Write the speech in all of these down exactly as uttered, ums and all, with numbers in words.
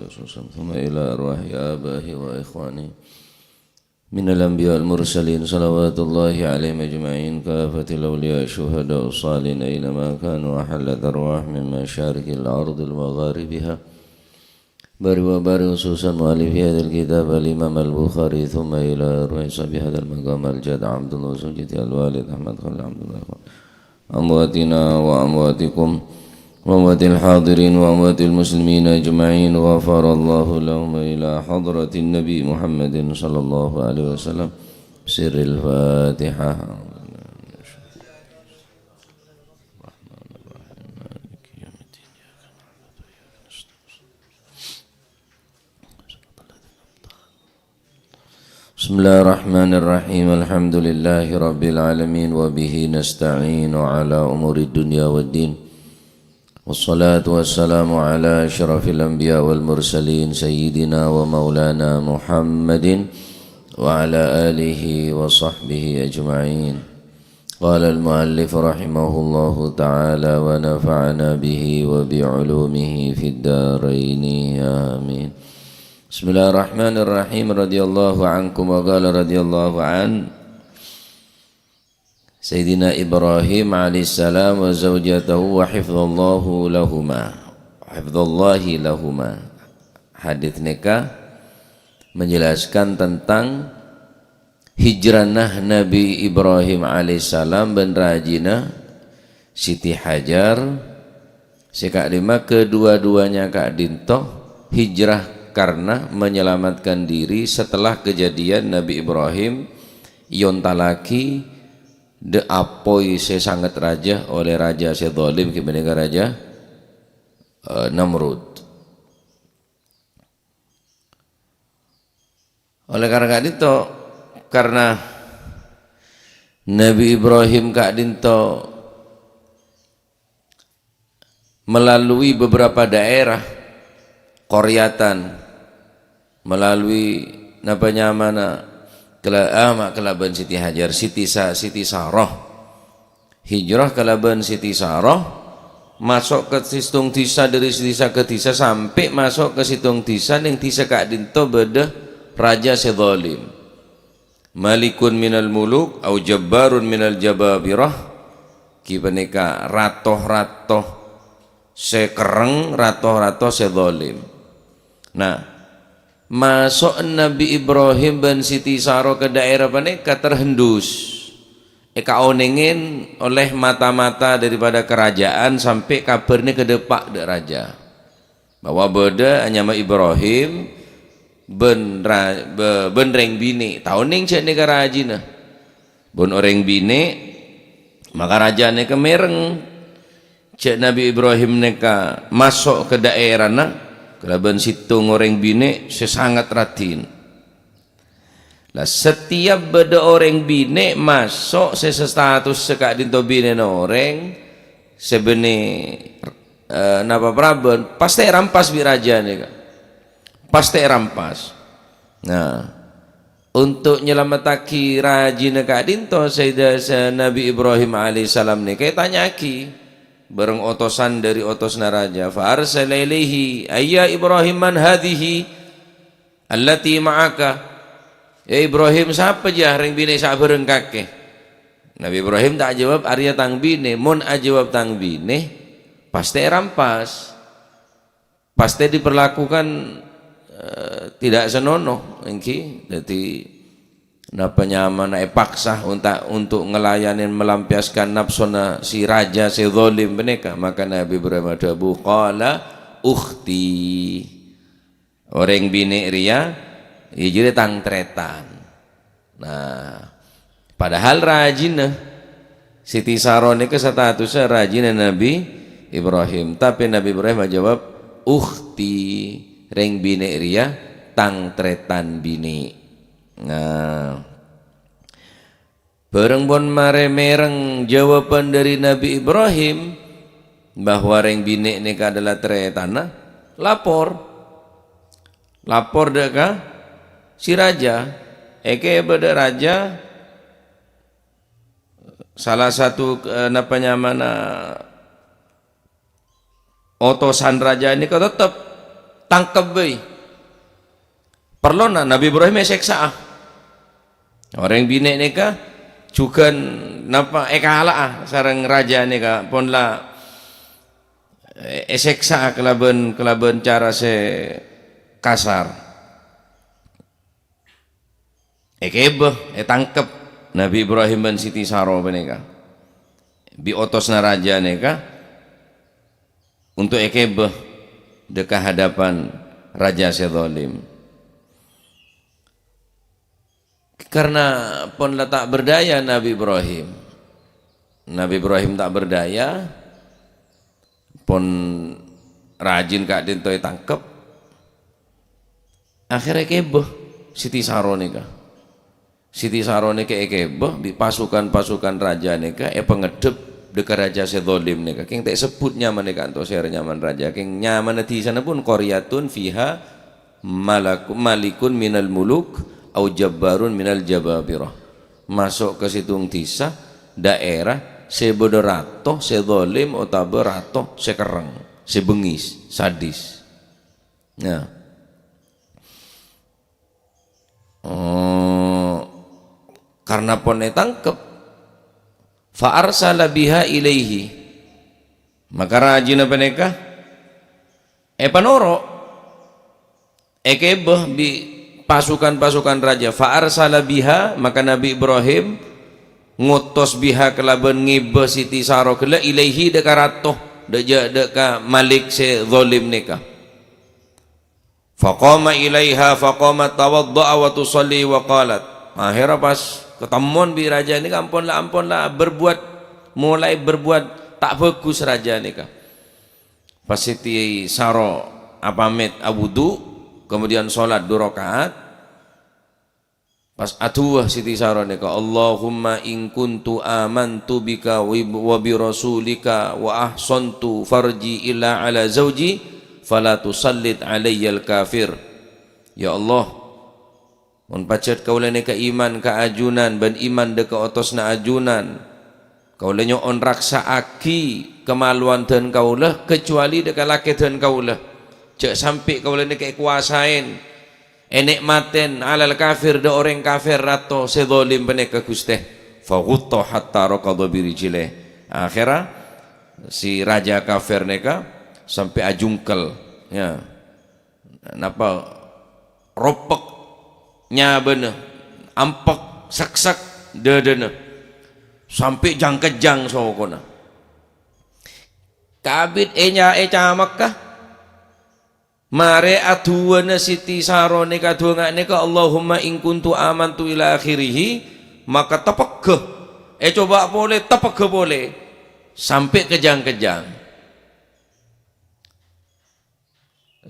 ثم إلى أرواح آبائه وإخوانه من الأنبياء والمرسلين صلوات الله عليهم أجمعين، كافة الأولياء الشهداء الصالحين أينما كانوا، وحلت أرواح من مشارق الأرض ومغاربها، بر وبر، خصوصا مؤلف هذا الكتاب الإمام البخاري، ثم إلى أرواح صاحب هذا المقام الجد عبد الله سجدي الوالد أحمد خليل عبد الله، أمواتنا وأمواتكم وأموات الحاضرين وأموات المسلمين أجمعين، غفر الله لهم، إلى حضرة النبي محمد صلى الله عليه وسلم. سر الفاتحة. بسم الله الرحمن الرحيم. الحمد لله رب العالمين، وبه نستعين على أمور الدنيا والدين. والصلاة والسلام على أشرف الأنبياء والمرسلين، سيدنا ومولانا محمد وعلى آله وصحبه أجمعين. قال المؤلف رحمه الله تعالى ونفعنا به وبعلومه في الدارين، آمين. بسم الله الرحمن الرحيم. رضي الله عنكم، وقال رضي الله عن سيدنا إبراهيم عليه السلام وزوجته وحفظ الله لهما. حفظ الله لهما. Hadis nèka menjelaskan tentang hijrana Nabi Ibrahim alaihissalam bân rajina Siti Hajar, sè ka'dimma kedua-duanya ka'dinto hijrah karena menyelamatkan diri setelah kejadian Nabi Ibrahim èontallaghi dâ' apoy sè sanget rajâ olè raja sè zalim, ghi panèka raja, eh, Namrud. Oleh karena ka'dinto, karena Nabi Ibrahim ka'dinto melalui beberapa daerah, koryatan, melalui napa nyamana, kela-, ah, ma-, kalabân Siti Hajar, Siti Sa-, Siti Saroh. Hijrah kalabân Siti Saroh, maso' ka sèttong dhisa, dâri dhisa ka dhisa, sampè' maso' ka sèttong dhisa, neng dhisa ka'dinto bâdâ raja sè zalim. Malikun minal muluk, au jabbarun minal jababirah, ghi panèka rato-rato sè kerrèng, rato-rato sè zalim. Nah, maso'na Nabi Ibrahim bân Siti Saroh ka daerah panèka terhendus. Èkaonèngè oleh mata-mata daripada kerajaan sampè' kabhâr nèka dâpa' dâ' raja. Bahwa bâdâ anyama Ibrahim bân ra-, bâ-, bân rèng binè', ta' onèng jhâ' nèka rajina. Bân orèng binè', maka raja nèka mèrèng jhâ' Nabi Ibrahim nèka maso' ka daerana kalabân sèttong orèng binè' sè sanget raddhin. Lah, setiap bâdâ orèng binè' maso' sè status sè ka'dinto binèna orèng sè bânnè, eh, napa parabân, pastè èrampas bi' raja nèka. Pastè èrampas. Nah, untuk nyalamettaghi rajina ka'dinto, Sayyida-, Sa-, Nabi Ibrahim alaihissalam nèka ètanya'aghi bâreng otosan dâri otosna raja. Fa arsala ilaihi, "Ayya Ibrahim, man hadhihi allati ma'aka?" "Ya Ibrahim, sapa jâ rèng binè' sè abhâreng kakè?" Nabi Ibrahim ta' ajâwâb, "Arèya tang binè." Mon ajâwâb tang binè, pastè èrampas. Pastè diperlakukan, eh, tidak senonoh, èngghi. Dhâddhi, napa nyamana èpaksa unta-, untuk ngelayanin, melampiaskan napsona si raja sè zalim panèka. Maka Nabi Ibrahim adhâbu, "Qala ukhti." Orèng binè' rèya, iyâ jârèya tang tarètan. Nah, padahal rajina Siti Saroh nèka statussa rajina Nabi Ibrahim. Tapè Nabi Ibrahim ajâwâb, "Ukhti, rèng binè' rèya tang tarètan binè'." Nah, bâreng pon marè mèrèng jâwâbhân dâri Nabi Ibrahim bahwa rèng binè' nèka adalah tarètanna, lapor. Lapor dâ' ka si raja. Èkè bâdâ raja, salah satu, eh, napa nyamana, otosan raja nèka tettep Tangkep bhâi. Parlona Nabbhi Ibrahim èsèksa'a. Orèng binè' nèka jhughân napa èkala'a sareng rajâ nèka pon la, eh, èsèksa'a kalabân, kalabân cara sè kasar. Èkèbâ, ètangkep Nabbhi Ibrahim bân Siti Saro panèka bi' otosna rajâ nèka onto' èkèbâ dâ' ka hadapan rajâ sè zalim. Karna pon la ta' berdaya Nabbhi Ibrahim. Nabbhi Ibrahim ta' berdaya, pon rajin ka'dinto ètangkep. Akhèrra èkèbâ Siti Saro nèka. Siti Saro nèka èkèbâ bi' pasukan-pasukan rajâ nèka èpangeddhep dâ' ka rajâ sè zalim nèka. Kèng ta' èsebbhut nyamana ka'anto sèra nyamana rajâ. Kèng nyamana dhisana pon qaryatun fiha malaku-, malikun minal muluk au jabbarun minal jababirah. Maso' ka sèttong dhisa, daerah sè bâdâ rato sè zalim otabâ rato sè kerrèng, sè bengngis, sadis. Nah. Oh, karna pon ètangkep, fa arsala biha ilaihi. Maka rajina panèka èpanoro', èkèbâ bi' pasukan-pasukan rajâ. Fa arsala biha, maka Nabbhi Ibrahim ngotos biha kalabân ngèbâ Siti Saro ghellâ' ilaihi dâ' ka rato, dâ', jâ-, dâ' ka malik sè zalim nèka. Faqama ilaiha faqamat tawadda'a wa tusalli wa qalat. Akhèrra pas katemmon bi' rajâ nèka ampon la, ampon la berbuat, mulai berbuat ta' bhâghus rajâ nèka. Pas Siti Saro apamèt awudu, kemudian sholat du rakaat, pas adu'a Siti Saro nèka, "Allahumma in kuntu amantu bika wa bi-, wa bi rasulika wa ahsantu farji illa ala zauji, fala tusallit alayyal kafir." Ya Allah, mon pajhât kaulâ nèka iman ka ajunan bân iman dâ' ka otosna ajunan, Kaulâ nyo'on raksa'aghi kamalowan dân kaulâ, kecuali dâ' ka lakè dân kaulâ. Jhâ' sampè' kaulâ nèka èkowasaèn, ènè'matèn alal kafir dâ' orèng kafir rato sè zalim panèka, Ghustè. Faghutta hatta raqadha birijlih. Akhèrra si raja kafir nèka sampè' ajungkel, ya. Napa? Ropek nyabâna, ampek, seksek dâdâna, sampè' jang-kejjang sokona. Kabbhi ènya-, ècamekka, marè adu'ana Siti Saro nèka, du'a nga' nèka, "Allahumma in kuntu amantu," ila akhirih, maka tepegghâ. Ècoba polè, tepegghâ polè. Sampè' kejjang-kejjang.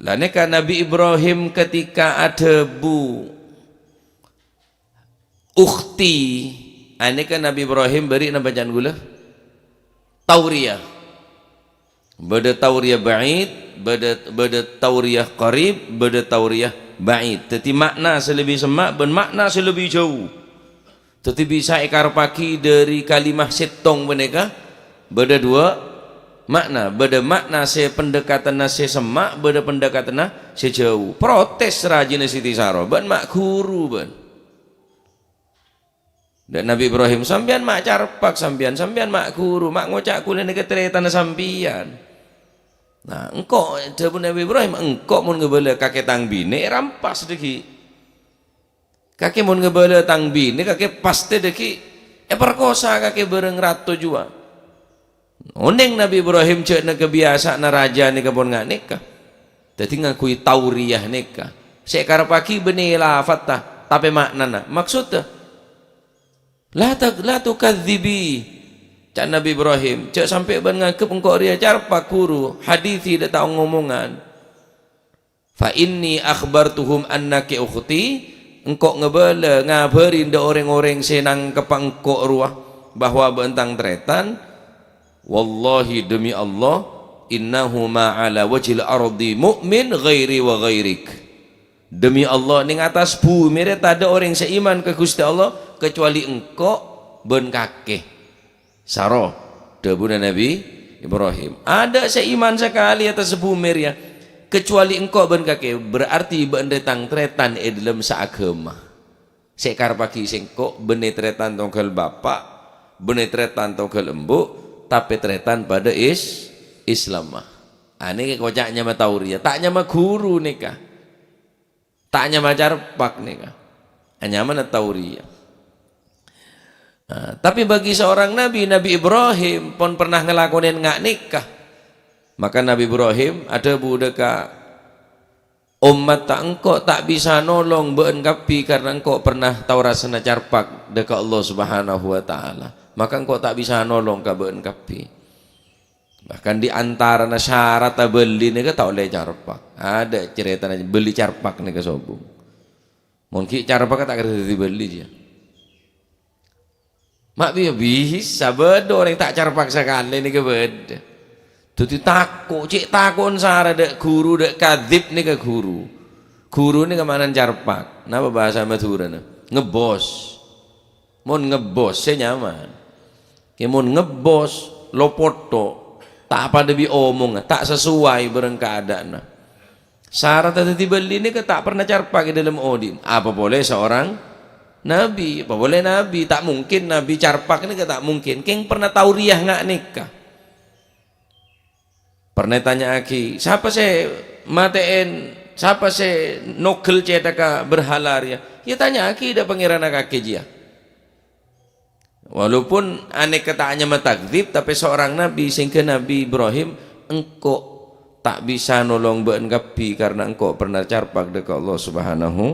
La nèka Nabi Ibrahim ketika adhâbu, "Ukhti," anèka Nabi Ibrahim bâri' napa ca'na ghulâ? Tauriyah. Bâdâ tauriyah ba'id, bâdâ, bâdâ tauriyah qarib, bâdâ tauriyah ba'id. Dhâddhi ma'na sè lebbi semma' bân ma'na sè lebbi jâu. Dhâddhi bisa èkarepaghi dhâri kalimah sèttong panèka bâdâ duwâ' ma'na. Bâdâ ma'na sè pendekatanna sè semma', bâdâ pendekatanna sè jâu. Protes rajina Siti Saro, "Bâ'na ma' ghuru, bâ'na." Dâ' Nabi Ibrahim, "Sampèyan ma' carpak, sampèyan, sampèyan ma' ghuru, ma' ngoca' kaulâ nèka tarètanna sampèyan." Nah, engko', dhâbuna Nabi Ibrahim, "Engko' mon ngabâlâ kakè tang binè, èrampas dhâggi'." Kakè mon ngabâlâ tang binè, kakè pastè dhâggi' èparkosa kakè bhâreng rato juwa. Onèng Nabi Ibrahim jhâ' na kabiyasa'anna raja nèka pon nga' nèka. Dhâddhi ngangghuy tauriyah nèka. Sè èkarepaghi bânnè lafadhdhâ, tapè ma'nana. Maksodda, "La ta-, la tukadzibi," ca'na Nabi Ibrahim, "Jhâ' sampè' bâ'na nganggep engko' rèya carpak, ghuru, hadisi dâ' ta' ngomongan." "Fa inni akhbartuhum annaki ukhti," engko' ngabâlâ, ngabâri dâ' orèng-orèng sè nangkeppa engko' rowa bahwa bâ'na tang tarètan. "Wallahi, demi Allah, innahu ma 'ala wajhil ardi mu'min ghairi wa ghairik." Demi Allah, neng attas bhumè rè tadâ' orèng sè iman ka Ghustè Allah, kecuali engko' bân kakè. Saro, dhâbuna Nabi Ibrahim. Adâ' sè iman sakalè è attas bhumè rèya. Kecuali engko' bân kakè, berarti bâ'na rè-tang-tarètan è dhâlem saaghâma. Sè èkarebbhâghi sèngko', bânnè tarètan tongghâl bapa', bânnè tarètan tongghâl embu', tapè tarètan padâ is-, Islamma. Anèka koca' nyama tauriya, ta' nyama ghuru nèka. Ta' nyama carpak nèka. Anyamana tauriya. Nah, tapè bagi seorang nabi, Nabi Ibrahim pon pernah ngalakonè nga' nèka. Maka Nabi Ibrahim adhâbu dâ' ka, "Ommatta engko' ta' bisa nolong bâ'na kabbhi karena engko' pernah tao rassana carpak dâ' ka Allah Subhanahu wa Ta'ala. Maka engko' ta' bisa nolong ka bâ'na kabbhi." Bahkan di antarana syarat abâli nèka ta' ollè carpak. Adâ' carètana bâli carpak nèka sobung. Mon ghi' carpak ta' kèra dhâddhi bâli, jiyâ. Ma' bi-, bisa bâdâ orèng ta' carpak sakalè nèka bâdâ. Dhâddhi tako', cè' tako'en sara dâ' ghuru, dâ' kadhib nèka ghuru. Ghuru nèka ma'nana carpak. Napa bhâsa Madhurâna? Ngebbos. Mon ngebbos sè nyaman. Kè mon ngebbos, lopot tok, ta' padâ bi' omongnga, ta' sesuai bâreng kaadâ'ânna. Saratta dhâddhi bâli nèka ta' pernah carpak è dhâlem odi'na. Apa polè seorang nabi, apa polè nabi, ta' mungkin nabi carpak nèka ta' mungkin. Kèng pernah tauriya nga' nèka. Pernah ètanya'aghi, "Sapa sè matè'è, sapa sè nogel cèthagghâ berhala rèya?" Yâ, tanya'aghi dâ' pangèranna kakè jiyâ. Walaupun anèka ta' nyama takdzib, tapè seorang nabi, sehingga Nabi Ibrahim, "Engko' ta' bisa nolong bâ'na kabbhi karena engko' pernah carpak dâ' ka Allah Subhanahu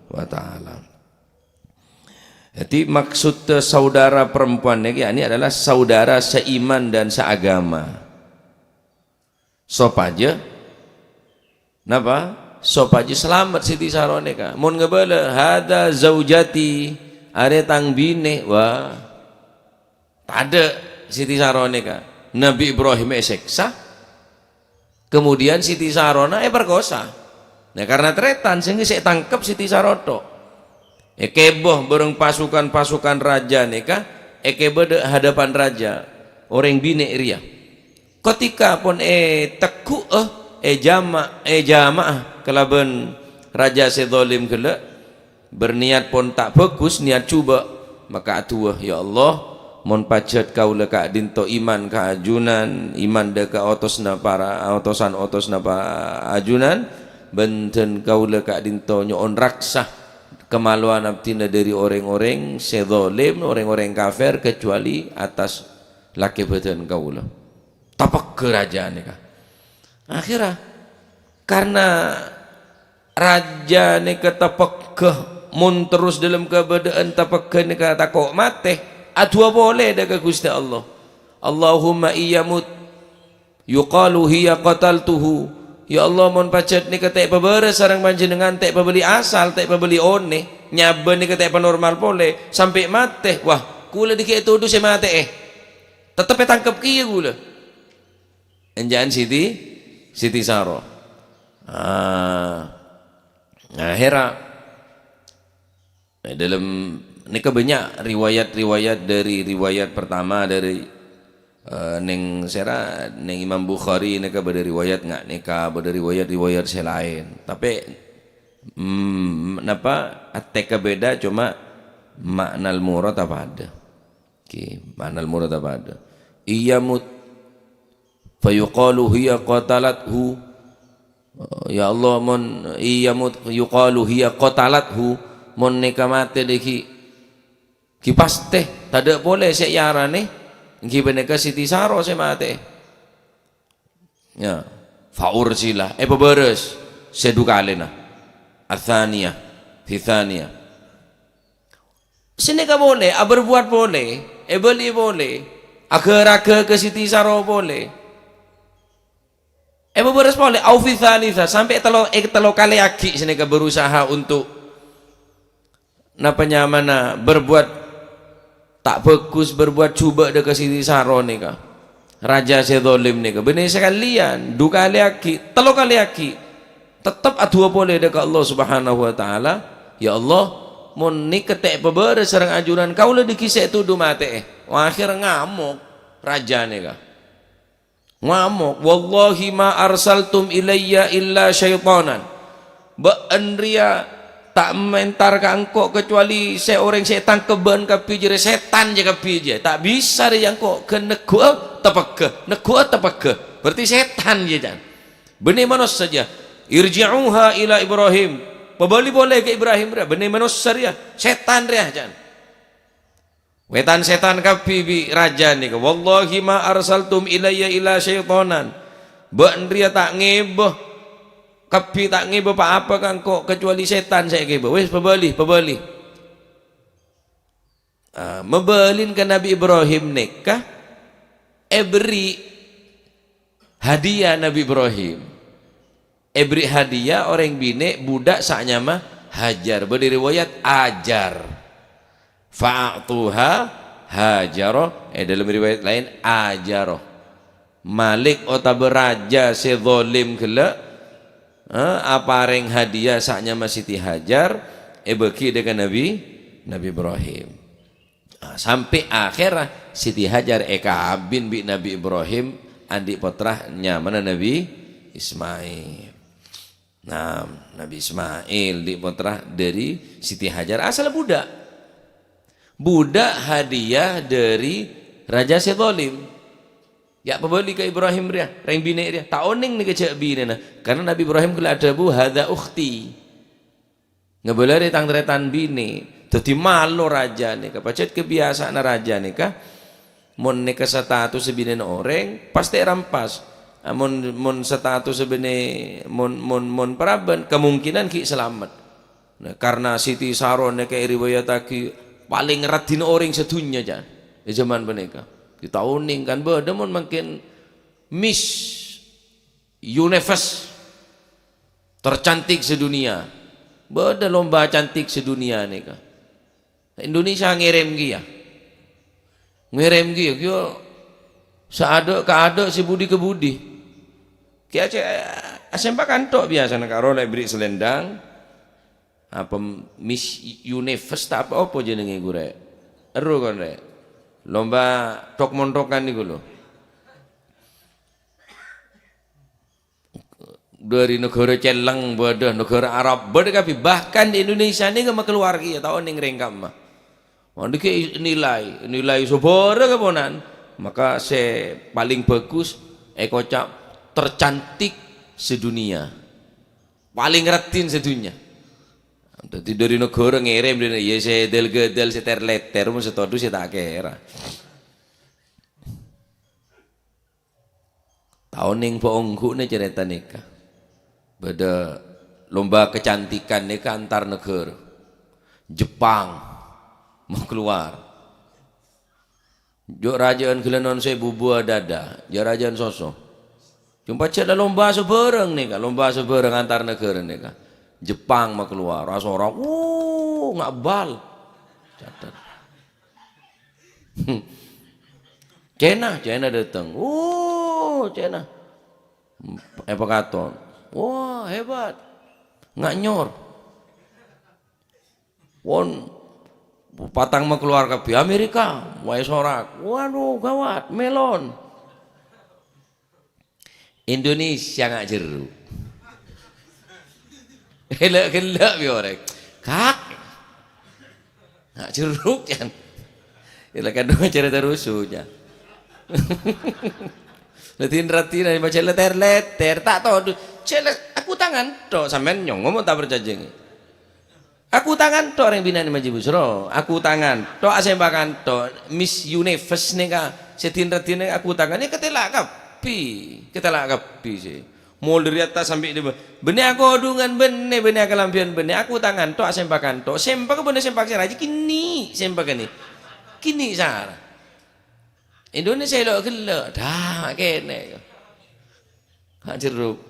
wa Ta'ala." Jadi, maksud saudara perempuan nèka, yakni adalah saudara seiman dan seagama. Sopajâ, napa? Sopajâ salamet Siti Saro nèka. Mon ngabâlâ, "Hadza zaujati, arè tang binè'," wah, tadâ' Siti Saro nèka. Nabi Ibrahim èsèksa, kemudian Siti Sarona èperkosa. Nah, karena tarètan, sehingga sè ètangkep Siti Saro tok. Èkèbâ bâreng pasukan-pasukan raja nèka, èkèbâ dâ' hadapan raja, orèng binè' rèya. Ketika pon ètegghu'â, èjama-, èjama'a kalabân raja sè zalim ghellâ', berniat pon ta' bhâghus, niat jhubâ', maka adu'a, "Ya Allah, mon pajhât kaulâ ka'dinto iman ka ajunan, iman dâ' ka otosna para, otosan-otosna pa-, ajunan, bân dân kaulâ ka'dinto nyo'on raksa kamalowan abdhina dâri orèng-orèng sè zalim, orèng-orèng kafir, kecuali atas lakè bhâdhân kaulâ." Tapegghâ raja nèka. Akhirra, karena raja nèka tapegghâ, mon terros dâlem kabâdâ'ân tapegghâ nèka tako' matè, adu'a polè dâ' ka Ghustè Allah. "Allahumma iyamut yuqalu hiya qataltuhu." "Ya Allah, mon pajhât nèka ta' èpabârâs sareng Panjhennengngan, ta' èpabâli asal, ta' èpabâli onè, nyabâ nèka ta' èpanormal polè, sampè' matè, wah, kaulâ dâggi' ètodhu sè matè'è. Tettep ètangkep kèya kaulâ." Enjâ'ân Siti, Siti Saro. Ah, akhirra, eh, dalam, nèka bânnya' riwayat-riwayat dari riwayat pertama dari, eh, neng sèra, neng Imam Bukhari nèka bâdâ riwayat nga' nèka, bâdâ riwayat-riwayat sè laèn. Tapè, mm, napa, attèka bhidhâ, coma ma'na murad padâ. Oke, ma'na murad padâ. Iyamut Fayuqalu hiya qatalathu. Ya Allah, mon iyamut, yuqalu hiya qatalathu, mon nèka matè dâggi', ghi' pastè, tadâ' polè sè èaranè, èngghi panèka Siti Saro sè matè. Ya. Fa ursila, èpabârâs sè du kalèna. Atsaniyah, fi tsaniyah. Sè nèka polè, aberbuat polè, èbâli polè, aghârâghâ ka Siti Saro polè. Èpabârâs polè, au fi tsalitsah, sampè' tello, è tello kalèaghi sè nèka berusaha untuk, napa nyamana, berbuat ta' bhâghus, berbuat jhubâ' dâ' ka Siti Saro nèka. Raja sè zalim nèka. Bânnè sakalèyan, du kalèaghi, tello kalèaghi. Tettep adu'a polè dâ' ka Allah Subhanahu wa Ta'ala, "Ya Allah, mon nèka ta' èpabârâs sareng ajunan, kaulâ dâggi' sè ètodhu matè'è." Akhèr ngamok raja nèka. Ngamok, "Wallahi ma arsaltum ilayya illa syaitanan." Bâ'ân rèya ta' mentar ka engko' kecuali sè orèng sè ètangkep bâ'ân kabbhi jârèya sètan jâ kabbhi jâ. Ta' bisa rèya engko' ghân neggu'â tapegghâ, neggu'â tapegghâ. Berarti sètan jâ, can. Bânnè manossa jâ. "Irji'uha ila Ibrahim." Pabâli polè ka Ibrahim rèya, bânnè manossa rèya, sètan rèya, can. Wètan sètan kabbhi bi' rajâ nèka. "Wallahi ma arsaltum ilayya illa syaitanan." Bâ'ân rèya ta' ngèbâ, kabbhi ta' ngèbâ pa-apa ka engko' kecuali sètan sè èghibâ. Wis, pabâli, pabâli. Ah, mabâlin ka Nabbhi Ibrahim nèka èberri' hadiah Nabbhi Ibrahim. Èberri' hadiah orèng binè' budhâk sè anyama Hajar. Bâdâ riwayat Ajar. "Fa'atuha Hajaro." È dâlem riwayat laèn Ajaro. Malik otabâ rajâ sè zalim ghellâ', eh, aparèng hadiah sè anyama Siti Hajar, èbâghi dâ' ka Nabbhi, Nabbhi Ibrahim. Ah, sampè' akhèrra Siti Hajar èkabin bi' Nabbhi Ibrahim, andi' pottra nyamana Nabbhi Ismail. Nah, Nabbhi Ismail andi' pottra dâri Siti Hajar, asalla budhâk. Budhâk hadiah dâri rajâ sè zalim. Ya, pabâli ka Ibrahim rèya, rèng binè' rèya. Ta' onèng nèka jâ' binèna, karna Nabbhi Ibrahim ghellâ' adhâbu, "Hadza ukhti." Ngabâlârè tang tarètan binè', dhâddhi malo rajâ nèka. Pajhât kabiyasa'anna rajâ nèka, mon nèka status binèna orèng, pastè èrampas. Amon, mon status binè', mon, mon, mon paraban, kemungkinan ghi' salamet. Nah, karna Siti Saro nèka èriwayattaghi palèng raddhinna orèng sadhunnya, can, è jhâman panèka. Ghi' ta' onèng kan bâdâ mon mangkèn Miss Universe, tercantik sedunia. Bâdâ lomba cantik sedunia nèka. Indonesia ngèrèm kèya. Ngèrèm kèya, kèya sè adâ' ka adâ', sè budi ka budi. Kèya cè' asèmpakan tok biyasana karo lè' èberri' selendang. Apa Miss Universe ta' apa-apa jenengngè, ghu, Rè'? Ero kon, Rè'. Lomba thok-montokan nèko, lho. Dâri naghârâ celleng bâdâ, naghârâ Arab bâdâ kabbhi. Bahkan di Indonesia nèka makalowar kèya, ta' onèng rèng kamma. Mandhâr ghi' nilai, nilai sabârâ kaponan. Maka sè palèng bhâghus èkoca' tercantik sedunia. Palèng raddhin sadhunnya. Dhâddhi dâri naghârâ ngèrèm dâri, ya, sè dâl-ghâdâl, sè tèr-lètèr, mon sè todus sè ta' kèra. Ta' onèng pa-ongghu'na carèta nèka. Bâdâ lomba kecantikan nèka antar naghârâ. Jepang makalowar. Jhâ' rajâ'ân ghellâ' non sè bubuwâ dâdâ, jhâ' rajâ'ân soso. Coma jhâ' la lomba sabârâng nèka, lomba sabârâng antar naghârâ nèka. Jepang makalowar, asorak, wuh, nga' bal. Catet. Cèna, Cèna dâteng. Wuh, Cèna. Èpakaton. Wah, hebat. Nga' nyor. Won, patang makalowar kabbhi. Amerika, wae sorak. Waduh, gawat, melon. Indonesia nga' jeruk. Ghellâ'-ghellâ' bi' orèng. Kak. Nga' jeruk, can. Ila kadhung carèta rusuh, can. Dhâddhi, raddhinna, ma' jhâ' lètèr-lètèr, ta' todus. Jhâ' la, aku tangan tok, sampèyan nyongo mon ta' parcajâ, ngghi. Aku tangan tok, rèng binè'na Manji Busro. Aku tangan tok, asèmpakan tok. Miss Universe nèka, sè din-raddhin aku tangan, ya katela' kabbhi. Katela' kabbhi sè. Mol dâri attas sambi' dibâ. Bânnè akodhungan, bânnè, bânnè akalambhiyân, bânnè aku tangan tok, asèmpakan tok. Sèmpakka bânnè sèmpak sè rajâ, kènè' sèmpakka nè. Kènè' sara. Indonesia lo' ghellâ', dâ' kènè'. Nga' jeruk.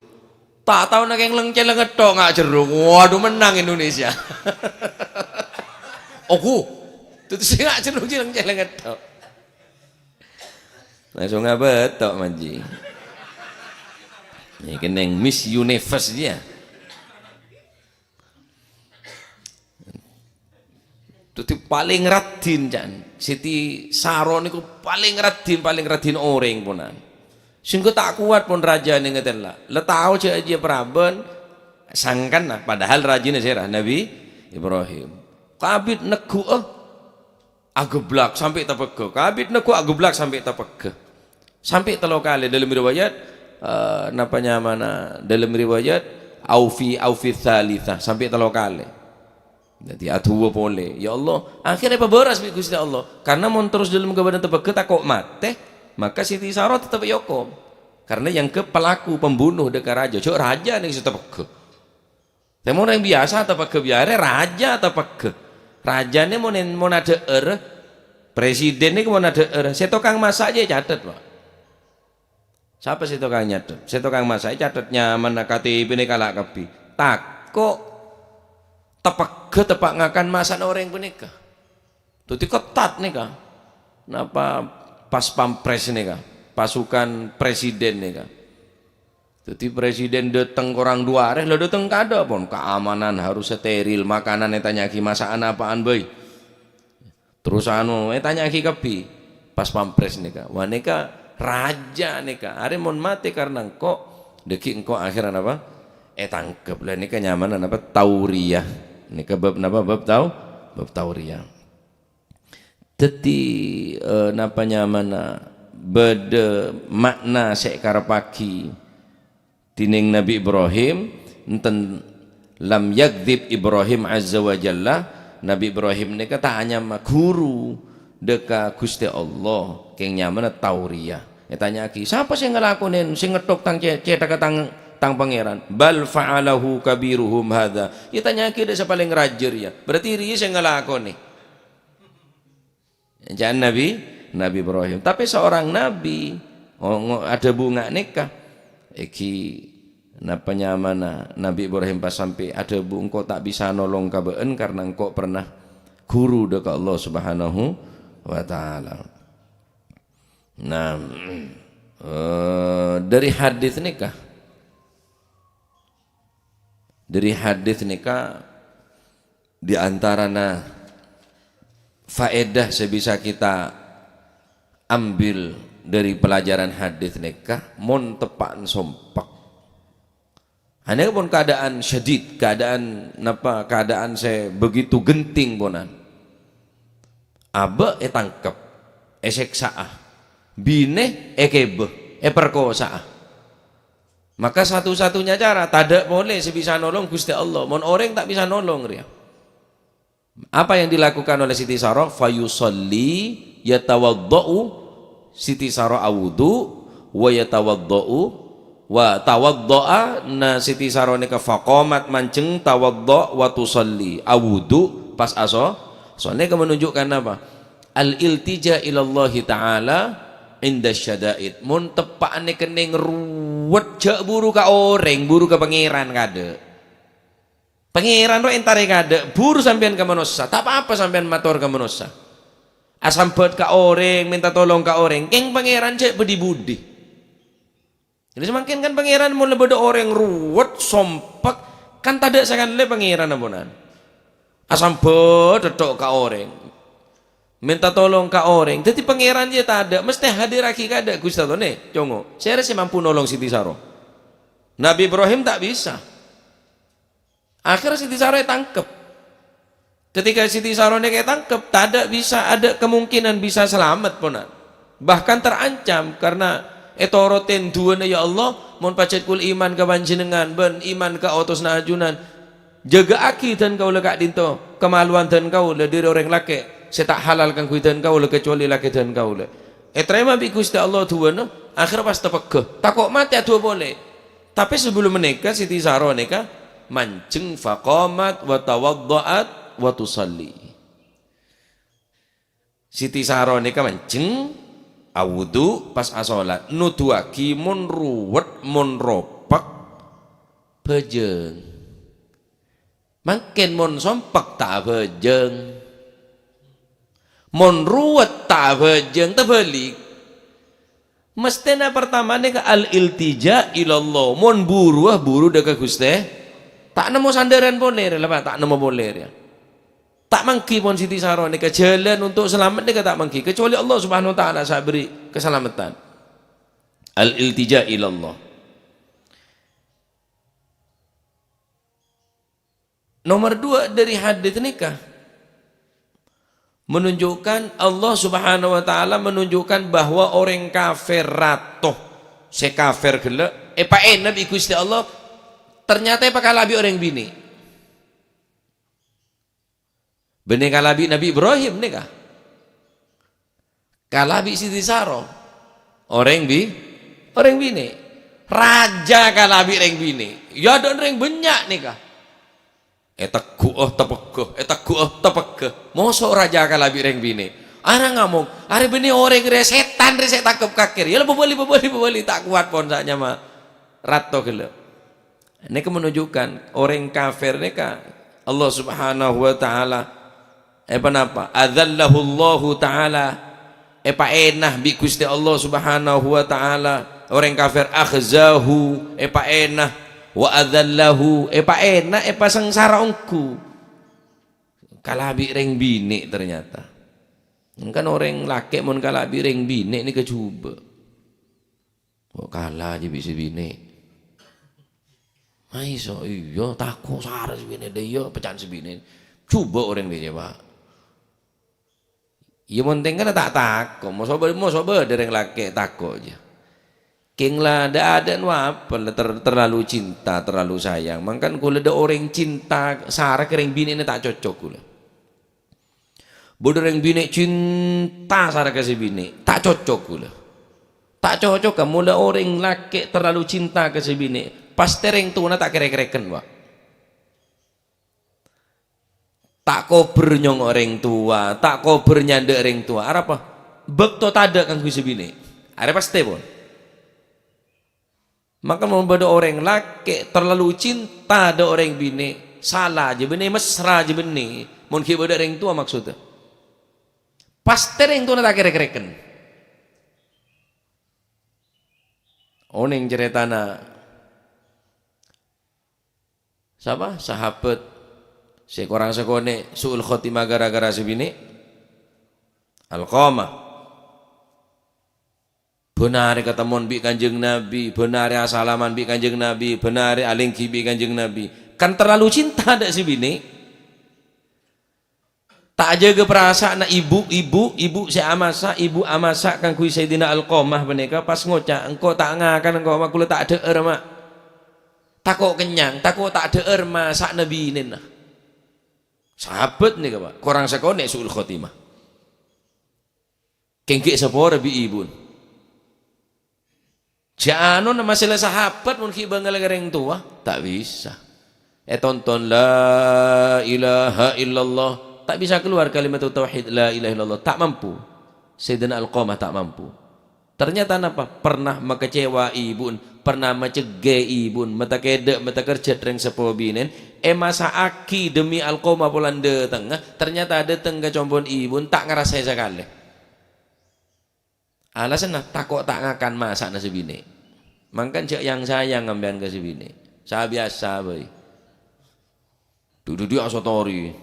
Ta' tao nangèng lèng-cèlèng tok nga' jeruk. Waduh, mennang Indonesia. Oku. Tutu sè nga' jeruk lèng-cèlèng tok. Langsung abâ' tok, Manji. Nèka neng Miss Universe dia. Dhâddhi palèng raddhin, can. Siti Saro nèko palèng raddhin, palèng raddhin orèng, ponan. Sèngko' ta' kowat pon rajâna ngatèla'. La tao jâ' ajiyâ paraban, sangkan, nah, padahal rajina sèra, Nabi Ibrahim. Kabbhi negghu'â, ageblak sampè' tapegghâ. Kabbhi negghu' ageblak sampè' tapegghâ. Sampè' tello kalè. Dalam riwayat, eh, napa nyamana? Dalam riwayat, au fi, au fi tsalitsah, sampè' tello kalè. Dhâddhi adu'a polè, "Ya Allah," akhirnya pabârâs bi' Ghustè Allah. Karena mon terros dhâlem kabâdâ'ân tapegghâ tako' matè, maka Siti Sarah tetep èokom. Karena èangghep pelaku pembunuh dhâ' ka rajâ, jhâ' rajâ nèng sè tapegghâ. Tè mon orèng biyasa tapegghâ biyâ arè, rajâ tapegghâ. Rajâna mon, mon adhâ'âr, presiden nèko mon adhâ'âr, sè tokang masa' jâ ècatet, Pak. Sapa sè tokang nyatet? Sè tokang masa' ècatet nyamana, K T P-na kala' kabbhi. Tako' tapegghâ teppa' ngakan masa'na orèng panèka. Dhâddhi ketat nèka. Napa pas pampres nèka? Pasukan presiden nèka. Dhâddhi presiden dâteng korang duwâ arè, la dâteng kaadâ' pon. Keamanan harus steril, makanan ètanya'aghi masa'an apaan bhâi. Terros anu, ètanya'aghi kabbhi. Pas pampres nèka. Wah, nèka rajâ nèka. Arè mon matè karena engko', dhâggi' engko' akhirnya napa? Ètangkep. La nèka nyamana napa? Tauriyah. Nèka bab napa? Bab tau-, bab tauriyah. Dhâddhi, eh, napa nyamana? Bâdâ ma'na sè èkarebbhâghi dhinèng Nabi Ibrahim, enten lam yakdzib Ibrahim azza wa jalla, Nabi Ibrahim nèka ta' anyama ghuru dhâ' ka Ghustè Allah, kèng nyamana Tauriyah. Ètanya'aghi, "Sapa sè ngalakonè, sè ngettok tang cè-, cèthagghâ tang, tang Pangèran?" "Bal fa'alahu kabiruhum hadza." Ètanya'aghi dhâ' sè palèng rajâ rèya. Berarti rèya sè ngalakonè. Ca'na Nabi, Nabi Ibrahim. Tapè seorang nabi, o-, ngo-, adhâbu nga' nèka. Èghi napa nyamana Nabi Ibrahim pas sampè' adhâbu, "Engko' ta' bisa nolong ka bâ'ân karena engko' pernah ghuru dhâ' ka Allah Subhanahu wa Ta'ala." Nah, eh, dhâri hadits nèka, dhâri hadits nèka, di antarana faedah sè bisa kita ambil dhâri pelajaran hadits nèka, mon teppa'na sompek. Anèka pon keadaan syadid, keadaan napa, keadaan sè begitu genting ponan. Abâ' ètangkep, èsèksa'a, binè èkèbâ, èperkosa'a. Maka satu-satunya cara, tadâ' polè sè bisa nolong Ghustè Allah. Mon orèng ta' bisa nolong rèya. Apa yang dilakukan oleh Siti Sarah? Fayusalli, yatawadda'u, Siti Sarah awudu, wa yatawadda'u, wa tawadda'a, na Siti Sarah nèka faqamat manjeng, tawadda', wa tusalli, awudu, pas aso-, soalnya ke menunjukkan apa? Al-iltija ilallahi ta'ala inda syada'id. Mon teppa'na kennèng ruwet, jhâ' buru ka orèng, buru ka Pangèran kadâ'. Pangèran rowa èntarè kadâ', buru sampèyan ka manossa, ta' pa-apa sampèyan mator ka manossa. Asambhât ka orèng, mènta tolong ka orèng, kèng Pangèran jhâ' budi-budi. Jadi samangkèn kan Pangèran mon la bâdâ orèng ruwet, sompek, kan tadâ' sakalè Pangèran amponan. Asambhât tho' ka orèng. Mènta tolong ka orèng. Dhâddhi Pangèran jhâ' tadâ', mestè hadirraghi kadâ', "Ghustè, tone, congo', sèra sè mampu nolong Siti Sarah?" Nabi Ibrahim ta' bisa. Akhirnya Siti Sarah ètangkep. Ketika Siti Sarah nèka ètangkep, tadâ' bisa, ada kemungkinan bisa selamat, ponan. Bahkan terancam, karena ètorotin du'ana, "Ya Allah, mon pajhât kaulâ iman ka Panjhennengngan bân iman ka otosna ajunan, jâgâ'aghi dân kaulâ ka'dinto, kamaluan dân kaulâ dhâri orèng lakè' sè ta' halal kaangghuy dân kaulâ, kecuali lakè' dân kaulâ." Ètarèma bi' Ghustè Allah du'ana, akhirnya pas tapegghâ. Tako' matè adu'a polè. Tapè sabellunna panèka, Siti Sarah nèka manjeng, faqamat wa tawadda'at wa tusalli. Siti Sarah nèka manjeng, awudu, pas asolat, noduwaghi mon ruwet, mon ropek, bhâjâng. Mangkèn mon sompek ta' abhâjâng. Mon ruwet ta' abhâjâng, tabhâlik. Mesthèna pertama nèka al-iltija ilallah. Mon buruwâ, buru dhâ' ka Ghustè. Ta' nemmo sandhârân polè rèya, Pak, ta' nemmo polè rèya. Ta' mangghi pon Siti Sarah nèka, jhâlân untuk selamet nèka ta' mangghi, kecuali Allah Subhanahu wa Ta'ala sè aberri' kasalameddhân. Al-iltija ilallah. Nomor dua dari hadis nèka menunjukkan Allah Subhanahu wa Ta'ala menunjukkan bahwa orèng kafir rato sè kafir ghellâ' èpaèna bi' Ghustè Allah, ternyata èpakala bi' orèng binè'. Bânnè kala bi' Nabbhi Ibrahim nèka. Kala bi' Siti Saro. Orèng bi-, orèng binè'. Rajâ kala bi' rèng binè'. Iyâ, adâ' orèng bânnya' nèka. Ètegghu'â, tepegghâ, ètegghu'â, tepegghâ. Moso rajâ kala bi' rèng binè'. Arèya ngamong, "Arèya bânnè orèng rèya sètan rèya sè ètangkep kakèr." Iyâ la, pabâli, pabâli, pabâli. Ta' kowat pon sanyama rato ghellâ'. Nèka menunjukkan orèng kafir nèka Allah Subhanahu wa Ta'ala, eh, ponapa? Adzallahullahu Ta'ala, èpaèna bi' Ghustè Allah Subhanahu wa Ta'ala. Orèng kafir, akhzahu, èpaèna, wa adzallahu, èpaèna, èpasangsara ongghu. Kala bi' rèng binè' ternyata. Kan orèng lakè' mon kala bi' rèng binè' nèka jhubâ'. Kok kala jiyâ bi' sè binè'. Maiso, iyâ, tako' sara sè binè', dâ' iyâ, pèca'an sè binè'. Jhubâ' orèng rèya, Pak. Iyâ, mon tèngkana ta' tako', moso bâ-, moso bâdâ rèng lakè' tako' jiyâ. Kèng la, dâ'-adâ'na apa, la ter-, terlalu cinta, terlalu sayang. Mangkana kaulâ dâ' orèng cinta sara ka rèng binè'na ta' cocok kaulâ. Bâdâ rèng binè' cinta sara ka sè binè', ta' cocok kaulâ. Ta' cocok, ka mola orèng lakè' terlalu cinta ka sè binè', pastè rèng towana ta' kèrèk-kèrèken, Pak. Ta' kobâr nyongngo' rèng towa, ta' kobâr nyandhâ' rèng towa. Arapa? Bâkto tadâ' kaangghuy sè binè'. Arèya pastè, pon. Maka mon bâdâ orèng lakè' terlalu cinta dâ' orèng binè', sala jiyâ bânnè, mesra jiyâ bânnè, mon ghi' bâdâ rèng towa maksoddhâ. Pastè rèng towana ta' kèrèk-kèrèken. Onèng carètana sapa? Sahabat sè korang sakonè' su'ul khotimah gara-gara sè binè'. Alqamah. Bân arè katemmon bi' Kanjeng Nabi, bân arè asalaman bi' Kanjeng Nabi, bân arè alèngghi bi' Kanjeng Nabi. Kan terlalu cinta dâ' sè binè'. Ta' ajâgâ parasa'anna ibu, ibu, ibu sè amassa', ibu amassa' kaangghuy Sayyidina Alqamah panèka pas ngoca', "Engko' ta' ngakan, engko', Ma', kaulâ ta' dhâ'âr, Ma'. Tako' kennyang, tako' ta' dhâ'âr masa'na binèna." Sahabat nèka, Pak, korang sakonè' su'ul khotimah. Kèng ghi' saporana bi' ibuna. Jhâ' anona masalah sahabat mon ghi' bângal ka rèng towa, ta' bisa. Ètonton la ilaha illallah, ta' bisa keluar kalimat tauhid la ilaha illallah, ta' mampu. Sayyidina Alqamah ta' mampu. Ternyata napa? Pernah makecewa ibuna, pernah macegghâ ibuna, mata kèdâ', mata kerjhât rèng seppo binèna, èmasa'aghi demi Alqamah polana dâtengnga, ternyata dâteng ka compo'na ibuna, ta' ngarasaè sakalè. Alasanna tako' ta' ngakan masa'na sè binè'. Mangkana jhâ' yang-sayang sampèyan ka sè binè'. Sabiyasa bhâi. Dhu-, dhu-, dhu-, asatori.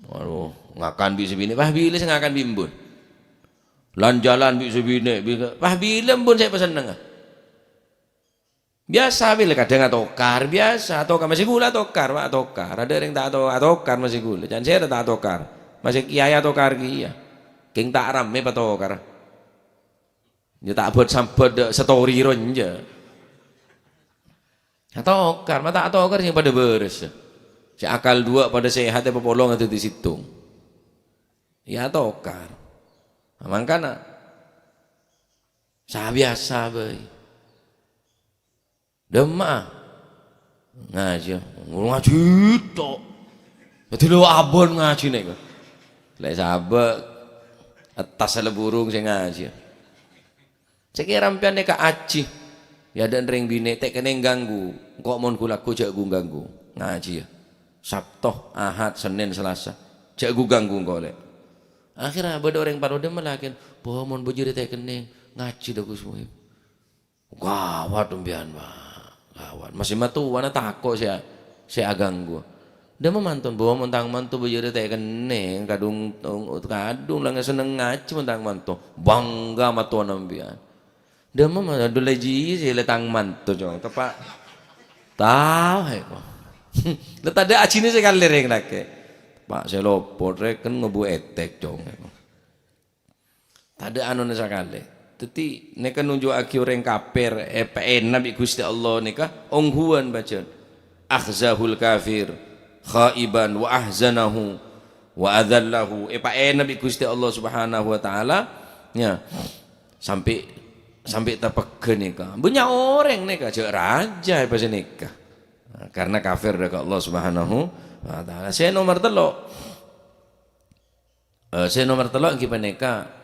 Waduh, ngakan bi' sè binè'. Wah, bilâ sè ngakan bi' embun. Lan-jalan bi' sè binè', bi-, wah, bilâ embun sè èpasennengnga. Biyasa bilâ kadhâng atokar, biyasa atokar, masè ghulâ atokar, Pak, atokar. Adâ' rèng ta' ato-, atokar masè ghulâ. Can sèra ta' atokar. Masè kèyaè atokar kèya. Kèng ta' rammè patokarra. Yâ ta' bât-sambât dâ' satori ro enjâ'. Atokar, ma' ta' atokar sè padâ bârâs. Sè akal duwâ' padâ sehat, èpapolong dhâddhi sèttong. Yâ atokar. Nah, mangkana sabiyasa bhâi. Dhâmma'a. Ngajhi. Ngajhi tok. Dhâddhi lo abon ngajhi nèko. Lè' sabâ' attas la burung sè ngajhi. Sè kèra sampèyan nèka ajhi. Yâ, dâ' rèng binè' ta' kennèng ganggu. Engko' mon ghu-lagghu jhâ' ghu-ganggu. Ngajhi yâ. Sabto, Ahad, Sennèn, Salasa. Jhâ' ghu-ganggu engko' lè'. Akhirnya bâdâ orèng parlo dhâmma lakèn, "Bâh, mon bâjârâ ta' kennèng, ngajhi dâ' Gus Muhib." Gawat sampèyan, Pak. Gawat. Masè matowana tako' sè, sè aganggu. Dhâmma manto, "Bâh, mon tang manto bâjârâ ta' kennèng, kadhung, kadhung la senneng ngajhi mon tang manto." Bangga matowana sampèyan. Dâmma ma-, dulâ ji sè lè tang manto, Cong. Teppa' tao, he, ko. Lè tadâ' ajina sakalè rèng lakè'. Teppa' sè lopot rèken ngobu ètèk, Cong. Tadâ' anona sakalè. Dhâddhi, nèka nunjukkaghi orèng kafir, èpaèna bi' Ghustè Allah nèka ongghuwân, bâjân. Akhzahul kafir, khaiban wa ahzanahu wa adzallahu. Èpaèna bi' Ghustè Allah Subhanahu wa Ta'ala, ya. Sampè', sampè' tapegghâ nèka. Bânnya' orèng nèka, jâ' rajâ èpasanèka. Nah, karena kafir dâ' ka Allah Subhanahu wa Ta'ala. Sè nomer tello'. Eh, sè nomer tello' èngghi panèka,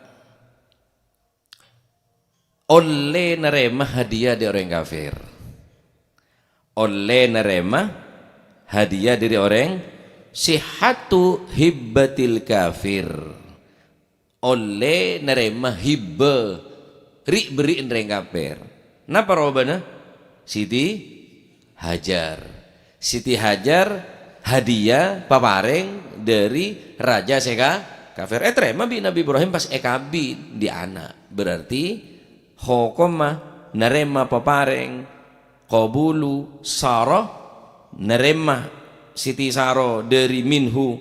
ollè narèma hadiah dâri orèng kafir. Ollè narèma hadiah dâri orèng, sihhatu hibbatil kafir. Ollè narèma hibba ri'-berri'na orèng kafir. Napa robâna? Siti Hajar. Siti Hajar hadiah paparèng dâri raja sè ka-, kafir. Ètarèma bi' Nabbhi Ibrahim pas èkabin, andi' ana'. Berarti hokomma narèma paparèng, qabulu Sarah, narèma Siti Sarah dâri minhu,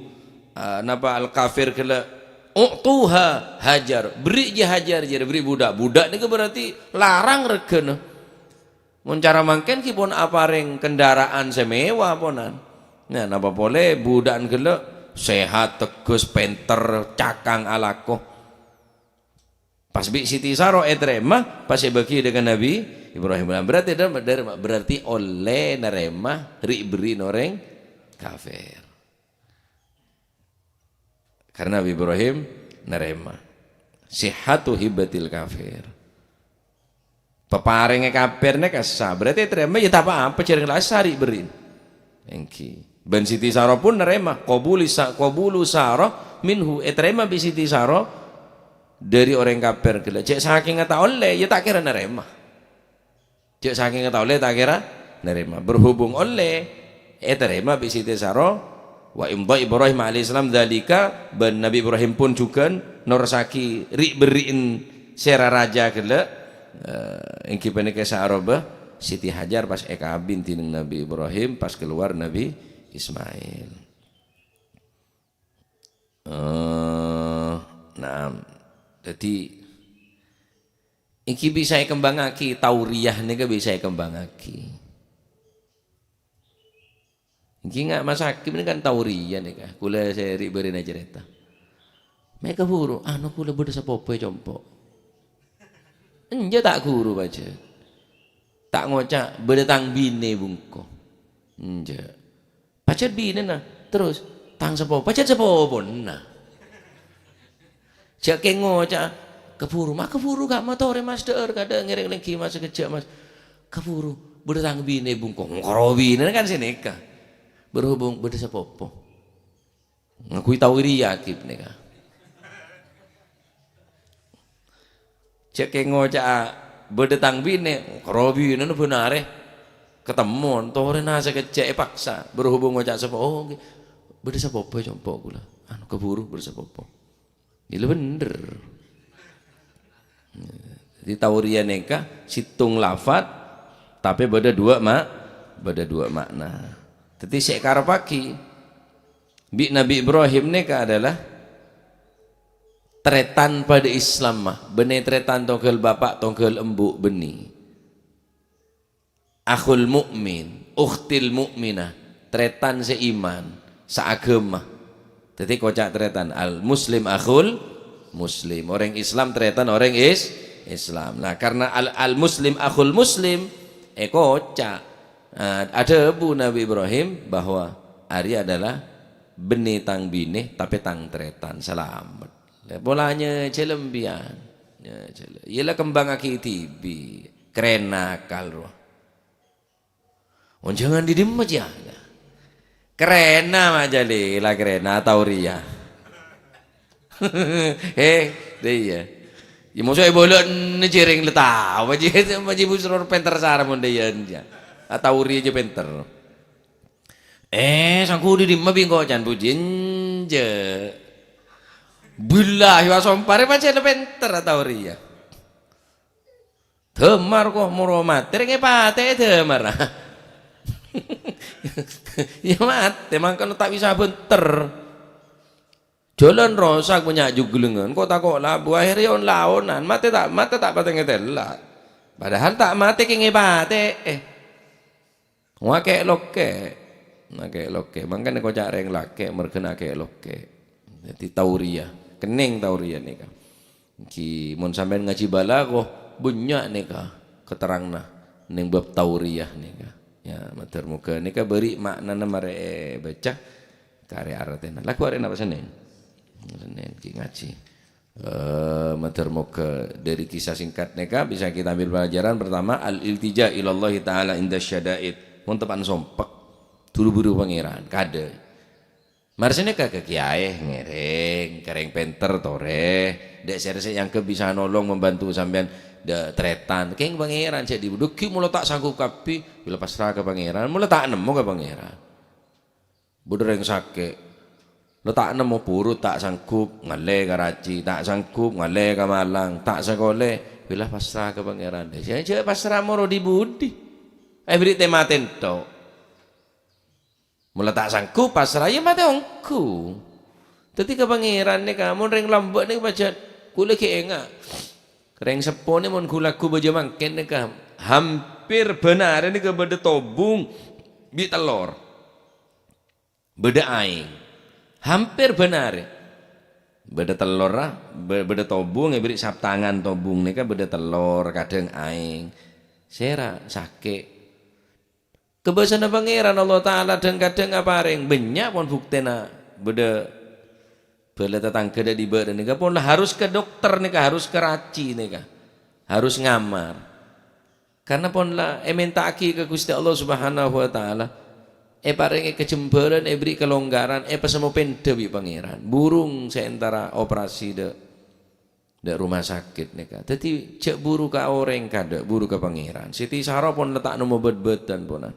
eh, napa al-kafir ghellâ', "U'tuha Hajar, berri' jiyâ Hajar, jârèya berri' buḍâ'." Buḍâ' nèka berarti larang règhâna. Mon cara mangkèn ghi pon aparèng kendaraan sè mewah ponan. Nah, napa polè buḍâ'na ghellâ' sehat, tegghes, pènter, cakang alako. Pas bi' Siti Saro ètarèma, pas èbâghi dâ' ka Nabbhi Ibrahim. Nah, berarti dâ-, dâ-, berarti ollè narèma ri'-berri'na orèng kafir. Karena Nabbhi Ibrahim narèma. Sihhatu hibbatil kafir. Paparèngè kafir nèka sah, berarti ètarèma, ya ta' pa-apa, jhâreng la sah ri'-berri'na. Èngghi. Bân Siti Saro pun narèma, qabuli sa-, qabulu Saro minhu, ètarèma bi' Siti Saro dâri orèng kafir ghellâ'. Jhâ' sakènga ta' ollè, ya ta' kèra narèma. Jhâ' sakènga ta' ollè, ta' kèra narèma. Berhubung ollè, ètarèma bi' Siti Saro, wa imdha Ibrahim alaihissalam dzalika, bân Nabbhi Ibrahim pun jhughân nerrossaghi ri'-berri'na sèra rajâ ghellâ', eh, èngghi panèka sè aropa Siti Hajar pas èkabin dhinèng Nabbhi Ibrahim, pas kalowar Nabbhi Ismail. Eh, naam. Dhâddhi, èngghi bisa èkembhângaghi, tauriyah nèka bisa èkembhângaghi. Èngghi nga' Mas Hakim nèka kan tauriyah nèka. Kaulâ sè ri'-bâri'na carèta. Mè' kabhuru, anu kaulâ bâdâ sapopo è compo'. Enjâ' ta' ghuru pajhât. Ta' ngoca', "Bâdâ tang binè bungko." Enjâ'. Pajhât binèna. Terros, "Tang sapopo." Pajhât sapopona. Jhâ' kèng ngoca', "Kabhuru, ma' kabhuru, Ka', matorè, Mas, dhâ'âr, kadhâ' ngèrèng lèngghi, Mas, sakejjhâ', Mas. Kabhuru, bâdâ tang binè bungko." Karo binèna kan sè nèka. Berhubung bâdâ sapopo. Ngaghuy tauriyah ghi' panèka. Jhâ' kèng ngoca'a, "Bâdâ tang binè." Karo binèna bân arè. Katemmon, torèna sakejjhâ' èpaksa. Berhubung ngoca' sapo-, "Oh, ngghi. Bâdâ sapopo è compo' kaulâ. Anu, kabhuru bâdâ sapopo." Iyâ la bhender. Dhâddhi tauriyah nèka sèttong lafat, tapè bâdâ duwâ' ma-, bâdâ duwâ' ma'na. Dhâddhi sè èkarebbhâghi bi' Nabbhi Ibrahim nèka adalah tarètan padâ Islamma, bânnè tarètan tongghâl bapa', tongghâl embu' bânnè. Akhul mu'min, ukhtil mu'minah, tarètan sè iman, saaghâma. Dhâddhi koca' tarètan, al muslim akhul muslim. Orèng Islam tarètan orèng is-, Islam. Nah, karena al-, al muslim akhul muslim, èkoca'. Nah, adhâbu Nabbhi Ibrahim bahwa arèya adalah bânnè tang binè, tapè tang tarètan, salamet. Lè polana jhâlân bi'ân. Iyâ, jhâlân. Iyâ la kembhângaghi dhibi'. Kerèna akal rowa. Onjhângan dhi dimma, jiyâ? Kerèna majâli, la kerèna tauriyah. He, dâ' iyâ. Iyâ, mosok è bâlâna jhâreng la tao, Ji, Ji Busrur pènter sara mon dâ' iyâ, jiyâ. Atauriyah jiyâ pènter. Eh, sangko' dhi dimma bi' engko' can puji, enjâ'. Billahi wa sompa rè pancèn pènter atauriyah. Dâmar ko, moro matè, rèng èpatè'è dâmar. Ya matè, mangkana ta' bisa bhenter. Jhâlân rosak, bânnya' jhuglèngan, ko' tako' labu, akhèrra on-laonan, matè ta', matè ta' patè ngatèla'. Padahal ta' matè kèng èpatè'è. Ngakè'-lokè'. Ngakè'-lokè'. Mangkana èkoca' rèng lakè' merghâna akè'-lokè'. Dhâddhi tauriyah. Kennèng tauriyah nèka. Èngghi mon sampèyan ngajhi balaghah, bânnya' nèka katerranganna neng bab tauriyah nèka. Ya, mator moghâ nèka bâri' ma'nana marè èbâca, karè artèna. Lagghu arè napa Sennèn? Sennèn ghi ngajhi. Eh, mator moghâ dari kisah singkat nèka bisa kita ambil pelajaran. Pertama, al-iltija ilallahi ta'ala inda syada'id. Mon teppa'na sompek, buru-buru Pangèran, kadâ'. Marè sanèka ka kèyaè, ngèrèng, ka rèng pènter torè, dâ' sè rèsè èangghep bisa nolong membantu sampèyan, dâ' tarètan. Kèng Pangèran sè èdhibu, dhuggi' mola ta' sanggup kabbhi, bilâ pasra ka Pangèran, mola ta' nemmo ka Pangèran. Bâdâ rèng sakè', la ta' nemmo buru, ta' sanggup ngallè ka Raci, ta' sanggup ngallè ka Malang, ta' sakolè, bilâ pasra ka Pangèran. Sè jhâ' pasra moro dhi-budhi. Èbherri' tè-matè ènto'. Mola ta' sanggup pasra, ya matè ongghu. Dhâddhi ka Pangèran nèka, mon rèng lambâ' nèka pajhât, kaulâ ghi' enga'. Rèng seppona mon ghu-lagghu bâjâ mangkèn nèka, hampir bân arè nèka bâdâ tobung bi' tellor. Bâdâ aèng. Hampir bân arè. Bâdâ tellorra, bâ-, bâdâ tobung, èbherri' saptangan tobung nèka bâdâ tellor, kadhâng aèng. Sèra sakè'. Kobâsana Pangèran Allah Ta'ala dhâng-kadhâng aparèng, bânnya' pon buktèna bâdâ bhâlâ tatangghâ dâ' dhibâ' nèka pon la harus ka dokter nèka, harus ka raci nèka, harus ngamar. Karna pon la èmènta'aghi ka Ghustè Allah Subhanahu wa Ta'ala, èparèngè kajembhârân, èbherri' kalonggaran, èpasemmo pèndhâ bi' Pangèran. Burung sè èntara operasi dâ', dâ' rumah sakit nèka. Dhâddhi, jhâ' buru ka orèng kadâ', buru ka Pangèran. Siti Saro pon la ta' nemmo bât-bâtân pona.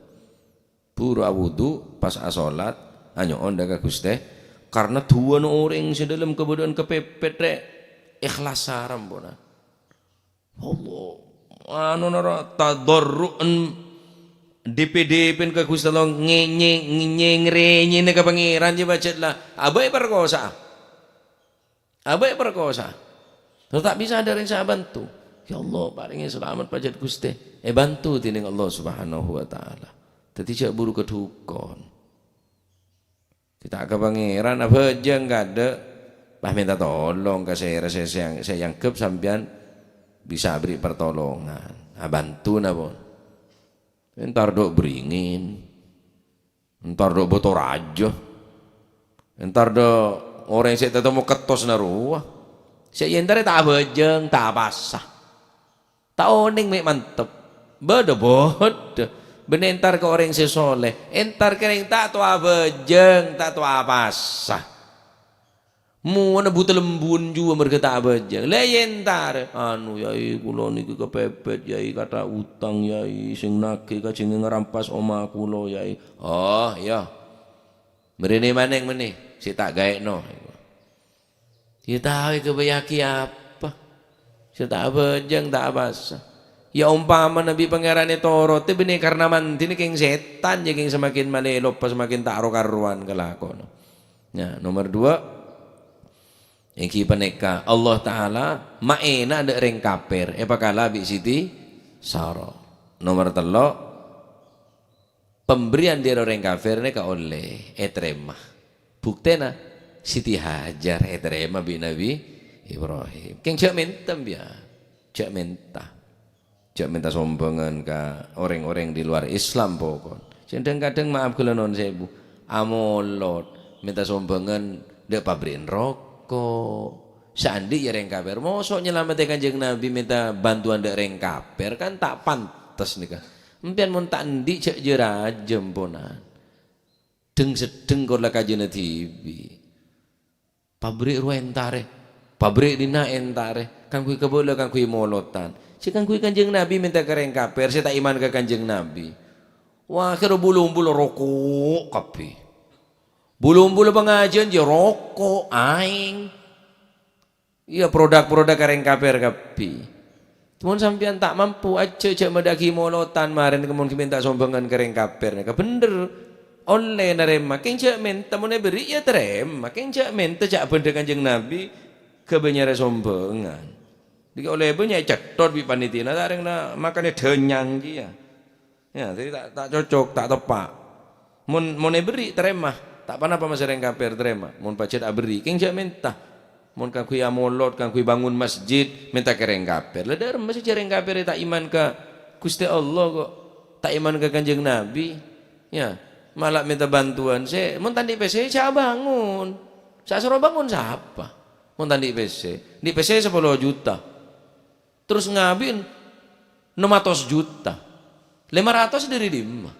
Buru awudu, pas asolat, anyo'on dâ' ka Ghustè. Karna duwâna orèng sè dâlem kabâdâ'ân kapèpèt rè, èkhlas saram pona. Allah, anu nara tadarru'an dhi-pèdhipèn ka Ghustè Allah, ngènyè-, ngènyè-, ngèrènyèna ka Pangèran, jhâ' pajhât la abâ' èparkosa'a. Abâ' èparkosa'a. Terus ta' bisa adâ' rèng sè abhânto. "Ya Allah, parèngè salamet pajhât, Ghustè." Èbhânto dhinèng Allah Subhanahu wa Ta'ala. Dhâddhi jhâ' buru ka dhukon. Kita' ka Pangèran, abhâjâng kadâ', pas mènta tolong ka sè, sè, sè, sè èangghep sampèyan bisa aberri' partolongan. Abhânto napa? Entar dâ' bringin, entar dâ' bâto rajâ, entar dâ' orèng sè tatemmo kettos na rowa. Sè èentarè ta' abhâjâng, ta' apasa. Ta' onèng mè' mantep. Bâdâ, bâdâ. Bânnè entar ka orèng sè soleh. Entar ka orèng ta' towa abhâjâng, ta' towa apasa. Mowana buta lembun juwa marghâ ta' abhâjâng. La èentar. "Anu, Yai, kaulâ nèkè kapèpèt, Yai, kantha utang, Yai, sè naghi kajhângè ngarampas omah kaulâ, Yai." "Oh, iyâ. Marèna manèng mènnè, sè ta' ghâèno." Iyâ tao èghâbâyyâghi apa? Sè ta' abhâjâng, ta' apasa. Iyâ ompamana bi' Pangèran ètorotè bânnè karna mandhina kèng sètan, iyâ kèng samakin malè loppa, samakin ta' ro-karowan kalakona. Nah, nomer dua, èngghi panèka, Allah Ta'ala maèna dâ' rèng kapèr, èpakala bi' Siti Sara. Nomer tello', pemberian dâri orèng kafir nèka ollè ètarèma. Buktèna, Siti Hajar ètarèma bi' Nabi Ibrahim. Kèng jhâ' mènta, biya. Jhâ' mènta. Jhâ' mènta sombhângan ka orèng-orèng di luar Islam pokon. Sè dhâng-kadhâng, maaf ghellâ' non sèbu, amolot mènta sombhângan dâ' pabri'en roko'. Saandi' iyâ rèng kafir, moso' nyalamettè Kanjeng Nabi mènta bantuan dâ' rèng kafir, kan ta' pantes nèka. Empèyan mon ta' andi' jhâ' jâ-rajâ, emponan. Dhâng-seddhâng kor la kajâna dhibi'. Pabri' rowa èntarè. Pabri' dinna' èntarè. Kaangghuy kabâlâ, kaangghuy molotan. Sè kaangghuy Kanjeng Nabi mènta ka rèng kafir, sè ta' iman ka Kanjeng Nabi. Wah, akhèrra bu-lombula roko' kabbhi. Bu-lombula pangajiyân jâ roko', aèng. Iyâ, produk-produk orèng kafir kabbhi. Mon sampèyan ta' mampu, ajjhâ' jhâ' maddhâ'âghi molodhân marèn, mon ghi' mènta sombhângan ka rèng kapèr nèka. Bhender, ollè narèma. Kèng jhâ' mènta, mon èberri' ya tarèma. Kèng jhâ' mènta jhâ' bhândhâ Kanjeng Nabi, ghâbây nyarè sombhângan. Dhika ollè bânnya' ècèthot bi' panitiana, ta' rèng na-, makanè dhânyang kèya. Ya, dhâddhi ta', ta' cocok, ta' teppa'. Mon, mon èberri', tarèma. Ta' ponapa masa rèng kapèr, tarèma. Mon pajhât aberri', kèng jhâ' mènta. Mon kaangghuy amolod, kaangghuy bângon masjid, mènta ka rèng kapèr. La dhâremma sè jhâ' rèng kapèr ta' iman ka Ghustè Allah kok. Ta' iman ka Kanjeng Nabi. Ya, mala mènta bhântowan sè, mon ta' andi' pèssè, jhâ' abângon. Sè asoro bângon sapa? Mon ta' andi' pèssè. Andi' pèssè sapolo juta. Terros ngabi'in ennem atos juta. Lèma ratos dhâri dimma?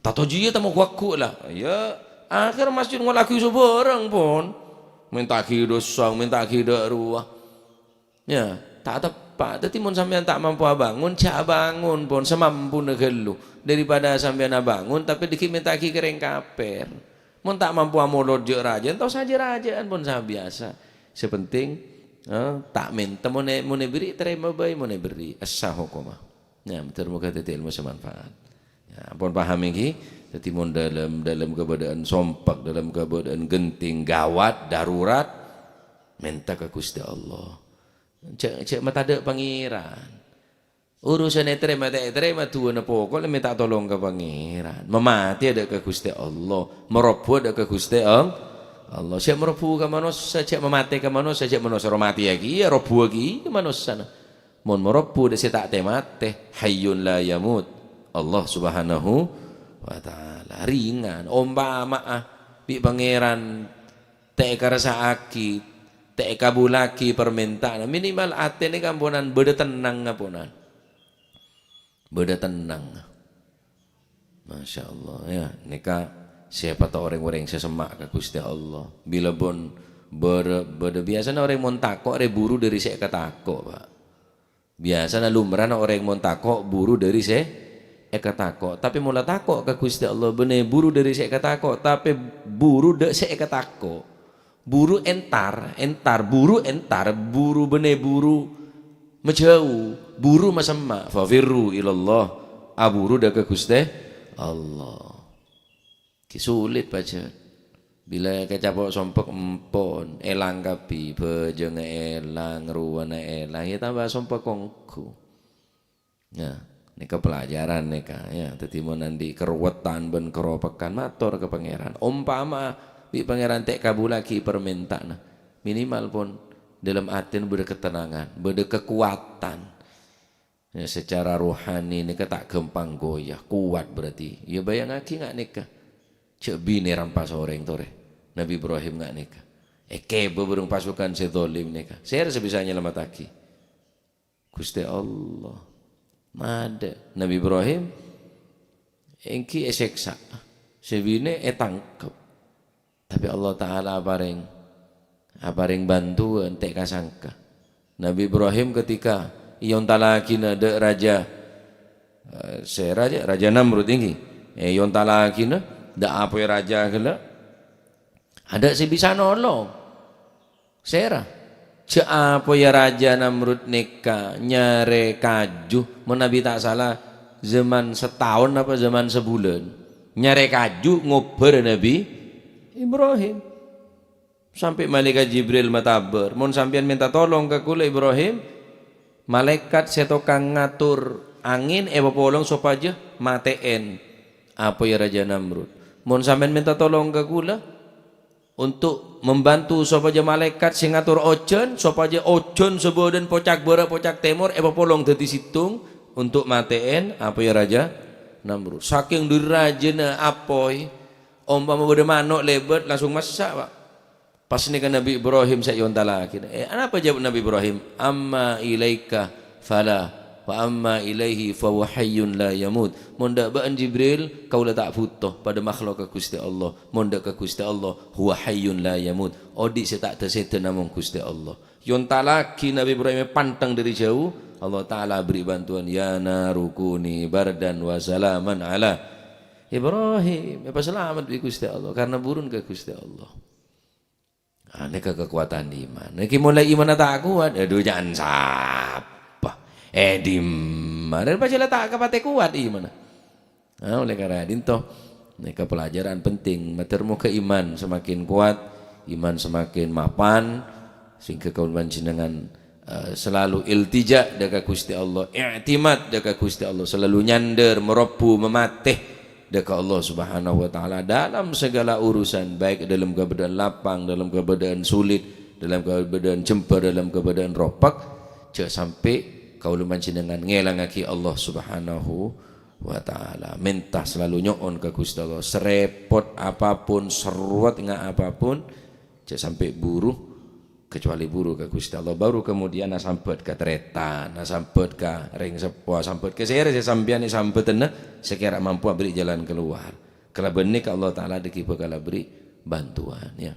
Tato jiyâ tamo ghuwâ-ghuwâ la. Ya, akhèr masjid ngola'aghi sabhârâng, pon. Mènta'aghi dusang, mènta'aghi dâ' rowa. Ya, ta' teppa'. Dhâddhi mon sampèyan ta' mampu abângon, jhâ' abângon, pon, samampuna ghâllu. Daripada sampèyan abângon, tapè dhiggi' mènta'aghi ka rèng kapèr. Mon ta' mampu amolod jhâ' rajâ, ento sajâ rajâ'ân pon sabiyasa. Sè penting, eh, ta' mènta mon è-, mon èberri' tarèma bhâi, mon èberri' essa hokomma. Ya, moghâ-moghâ dhâddhi èlmo sè manfaat. Ya, ampon paham ènggi? Dhâddhi mon dâlem, dâlem kabâdâ'ân sompek, dâlem kabâdâ'ân genting, gawat, darurat, mènta ka Ghustè Allah. Jhâ', jhâ' matadâ' Pangèran. Urusan ètarèma ta' ètarèma, du'âna pokok la mènta tolong ka Pangèran. Mamatè adâ' ka Ghustè Allah, marobbhu adâ' ka Ghustè All-, Allah. Sè marobbhu ka manossa, jhâ' mamatè ka manossa, jhâ' manossa rowa matèyaghi, ya robbhuwâghi manossana. Mon marobbhu dâ' sè ta' tè-matè, Hayyun la yamut, Allah Subhanahu wa Ta'ala. Ringan, ompama'a bi' Pangèran ta' èkarsa'aghi, ta' èkabhullaghi parmènta'anna, minimal atèna kamponan bâdâ tennang, kamponan. Bâdâ tennang. Masya Allah, ya. Nèka sèpatta orèng-orèng sè semma' ka Ghustè Allah. Bilâ pon bârâ-, bâdâ, biyasana orèng mon tako' rè buru dâri sè èkatako', Pak. Biyasana lumrana orèng mon tako' buru dâri sè èkatako'. Tapè mon la tako' ka Ghustè Allah, bânnè buru dâri sè èkatako', tapè buru dâ' sè èkatako'. Buru entar, entar, buru entar, buru bânnè buru majhâu, buru masemma'. Fafirru ilallah, aburu dâ' ka Ghustè Allah. Ghi' sulit pajhât. Bilâ èkacapo' sompek, empon, èlang kabbhi, bhâjângnga èlang, rowana èlang, ya tamba sompek ongghu. Ya, nèka pelajaran nèka, ya. Dhâddhi mon andi' karowètan bân karopekan, mator ka Pangèran. Ompama bi' Pangèran ta' èkabhullaghi parmènta'anna, minimal pon dâlem atèna bâdâ katennangan, bâdâ kakowadhân. Ya, secara rohani nèka ta' ghâmpang goyah, kowat berarti. Ya, bâjângaghi nga' nèka. Jhâ' binè rampas orèng torè. Nabi Ibrahim nga' nèka. Èkèbâ bhâreng pasukan sè dholim nèka. Sèra sè bisa nyalamettaghi? Ghustè Allah. Madâ. Nabi Ibrahim ènggi èsèksa. Sè binè ètangkep. Tapè Allah Ta'ala aparèng, aparèng bhântowan ta' èkasangka. Nabi Ibrahim ketika èontallaghina dâ' raja, eh, sè raja, Raja Namrud ènggi. Èontallaghina dâ' apoy raja ghellâ'. Adâ' sè bisa nolong. Sèra? Jhâ' apoy Raja Namrud nèka nyarè kaju, manabi ta' sala, zaman sataon apa zaman sabulân. Nyarè kaju ngobâr Nabi Ibrahim. Sampè' Malaèkat Jibril matabâr, "Mon sampèyan mènta tolong ka kaulâ, Ibrahim, malaèkat sè tokang ngator angèn èpapolong sopajâ matè'èn apoy Raja Namrud. Mon sampèyan mènta tolong ka kaulâ, untuk membantu sopajâ malaèkat sè ngator ojhân, sopajâ ojhân sabâdhân pocak bârâ' pocak tèmor èpapolong dhâddhi sèttong untuk matè'èn apoy Raja Namrud." Sakèng dâri rajâna apoy, ompama bâdâ mano' lèbât, langsung massa', Pak. Pas nèka Nabi Ibrahim sè èontallaghi. Eh, anapa jawab Nabi Ibrahim? "Amma ilaika fala, wa amma ilaihi fa huwa hayyun la yamut." Mon dâ' bâ'na Jibril, kaulâ ta' bhuto, padâ makhlok ka Ghustè Allah. Mon dâ' ka Ghustè Allah, huwa hayyun la yamut. Odi' sè ta' dâ-sèdâ namong Ghustè Allah. Èontallaghi Nabi Ibrahim èpanteng dâri jhâu, Allah Ta'ala aberri' bhântowan, "Ya naru kuni bardan wa salaman ala Ibrahim." Èpasalamet bi' Ghustè Allah, karna burun ka Ghustè Allah. Ah, nèka kakowadhân iman. Nèka mon la imanna ta' kowat, adhu, jhân sapa? Eh, dimma? Dâri pajhât la ta' kapatè kowat imanna. Nah, oleh karena itu, nèka pelajaran penting. Mator moga iman semakin kuat, iman semakin mapan, sehingga kaulâ panjhennengngan, eh, selalu iltija dâ' ka Gusti Allah, i'timad dâ' ka Gusti Allah, selalu nyandâr, marabbu, mamatè dâ' ka Allah Subhanahu wa Ta'ala dalam segala urusan, baik dalam keadaan lapang, dalam keadaan sulit, dalam keadaan jembhâr, dalam keadaan ropek, jhâ' sampè' kaulâ panjhennengngan ngèlangaghi Allah Subhanahu wa Ta'ala. Mènta selalu nyo'on ka Gusti Allah, serepot apapun, seruwet nga' apapun, jhâ' sampè' buru, kecuali buru ka Gusti Allah, baru kemudian asambhât ka tarètan, asambhât ka rèng seppo, asambhât ka sèra sè sampèyan èsambhâtana, sè kèra mampu abèrri' jalan keluar. Kalabân nèka Allah Ta'ala dhâggi' bhâkal abèrri' bantuan, ya.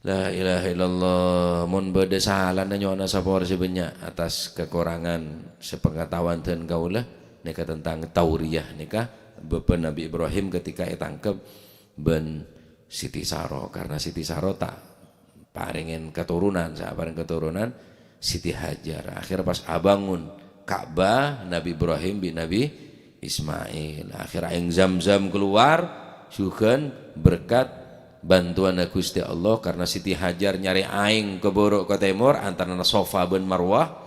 La ilaha illallah. Mon bâdâ salana nyo'ona sapora sè bânnya' atas kakorangan sepengetahuan dân kaulâ nèka tentang tauriyah nèka, bâbâ Nabi Ibrahim ketika ètangkep bân Siti Saro, karena Siti Saro ta' parèngèn keturunan, sè aparèng keturunan Siti Hajar. Akhir pas abângon Ka'bah Nabi Ibrahim bi' Nabi Ismail. Akhir aèng Zam-Zam kalowar, jhughân berkat bantuanna Gusti Allah, karena Siti Hajar nyarè aèng ka bârâ' ka tèmor, antarana Safa bân Marwah.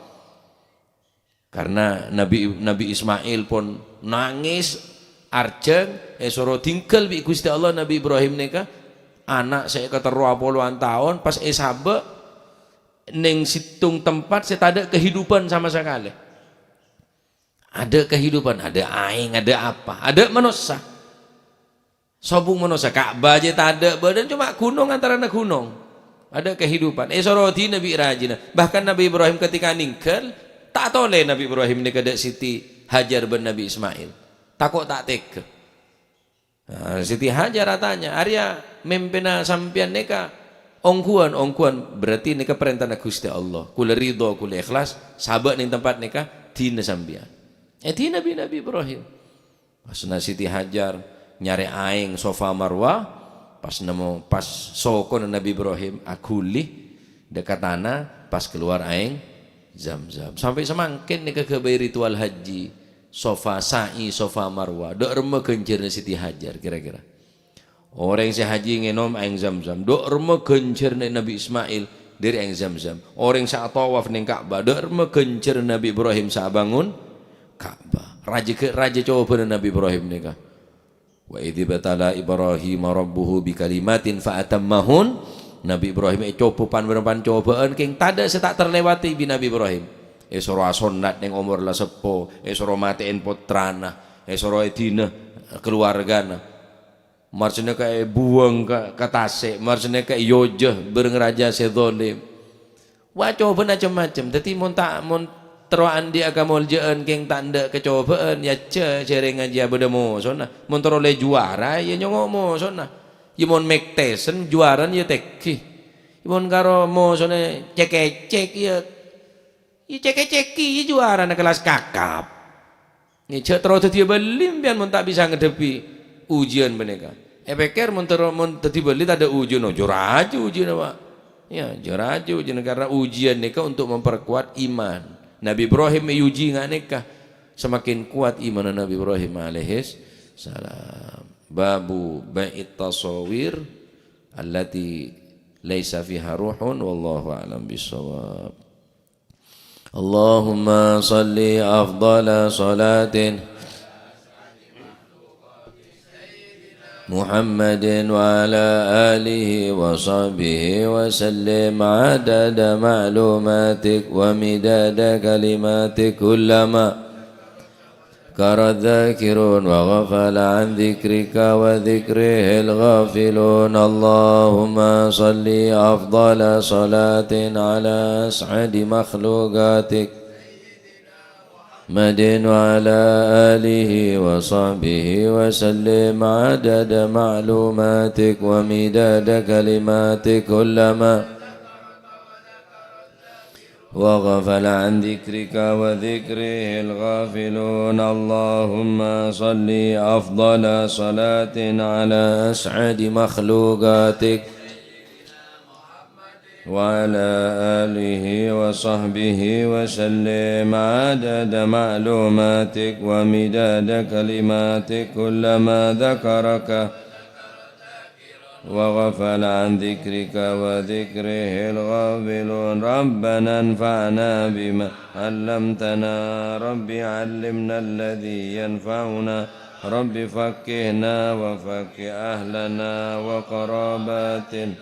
Karena Nabi, Nabi Ismail pon nangès, arjhâng, èsoro dinggal bi' Gusti Allah Nabi Ibrahim nèka, ana' sè katerro apolowan taon, pas èsabâ' neng sèttong tempat sè tadâ' kehidupan sama sakalè. Adâ' kehidupan, adâ' aèng, adâ' apa, adâ' manossa. Sobung manossa, Ka'bah jhâ' tadâ' bâdân, coma ghunong antarana ghunong. Adâ' kehidupan. Èsoro dina bi' rajina. Bahkan Nabi Ibrahim ketika ninggal, ta' tolè Nabi Ibrahim nèka dâ' Siti Hajar bân Nabi Ismail. Tako' ta' tega. Nah, Siti Hajar atanya, "Arèya mèmpèna sampèyan nèka ongghuwân?" "Ongghuwân." "Berarti nèka parèntana Gusti Allah. Kaulâ ridho, kaulâ ikhlas, sabâ' neng tempat nèka dina sampèyan." Èdina bi' Nabi Ibrahim. Pas na Siti Hajar nyarè aèng Safa Marwah, pas nemmo, pas sokona Nabi Ibrahim aghuli dâ' ka tana, pas kalowar aèng Zam-Zam. Sampè' samangkèn nèka ghâbây ritual haji, Safa, sa'i Safa Marwah. Dâ' remma ghânjhârânna Siti Hajar kira-kira? Orèng sè haji ngènom aèng Zam-Zam, dâ' remma ghânjhârânna Nabi Ismail dâri aèng Zam-Zam. Orèng sè atawaf neng Ka'bah, dâ' remma ghânjhârânna Nabi Ibrahim sè abângon Ka'bah. Rajâ ghâ-, rajâ cobâna Nabi Ibrahim nèka. "Wa idzibtala Ibrahima rabbuhu bikalimatin fa atammahun." Nabi Ibrahim ècobâ pan-, pancobâ'ân kèng tadâ' sè ta' terlewati bi' Nabi Ibrahim. Èsoro asonnat neng omor la seppo, èsoro matè'èn pottrana, èsoro èdina kaluwargana. Marsanèka èbuwâng ka, ka tasè', marsanèka èyojâ bhâreng rajâ sè dzalim. Wah, cobâna cem-macem. Dhâddhi mon ta', mon terro andi'â kamoljâ'ân kèng ta' endâ' kacobâ'ân, yâ jhâ' sèrèng ngajiyâ bâdâ mosona. Mon terro lè juwara, yâ nyongngo' mosona. Yâ mon Mike Tyson juwarana yâ tèngghi. Yâ mon karo mosona cèk-ècèk, yâ, yâ cèk-ècèkè, yâ juwarana kellas kakap. Nè, jhâ' terro dhâddhiyâ bâli sampèyan mon ta' bisa ngaddhebbhi ujian panèka. Èpèkkèr mon terro, mon dhâddhi bâli tadâ' ujian, oh, jhâ-rajâ ujianna, Pak. Yâ, jhâ-rajâ ujian, karena ujian nèka untuk memperkuat iman. Nabi Ibrahim èuji nga' nèka. Semakin kuat imanna Nabi Ibrahim alaihis salam. Babu bai'it tasawir allati laisa fiha ruhun, wallahu a'lam bissawab. اللهم صل أفضل صلاة محمد وعلى آله وصحبه وسلم عدد معلوماتك ومداد كلماتك كلما ذكر الذاكرون وغفل عن ذكرك وذكره الغافلون. اللهم صل أفضل صلاة على أسعد مخلوقاتك محمد وعلى آله وصحبه وسلم عدد معلوماتك ومداد كلماتك كلما وغفل عن ذكرك وذكره الغافلون. اللهم صل أفضل صلاة على أسعد مخلوقاتك وعلى آله وصحبه وسلم عدد معلوماتك ومداد كلماتك، كلما ذكرك وغفل عن ذكرك وذكره الغافلون. ربنا انفعنا بما علمتنا، رب علمنا الذي ينفعنا، رب فقهنا وفقه أهلنا وقراباتنا.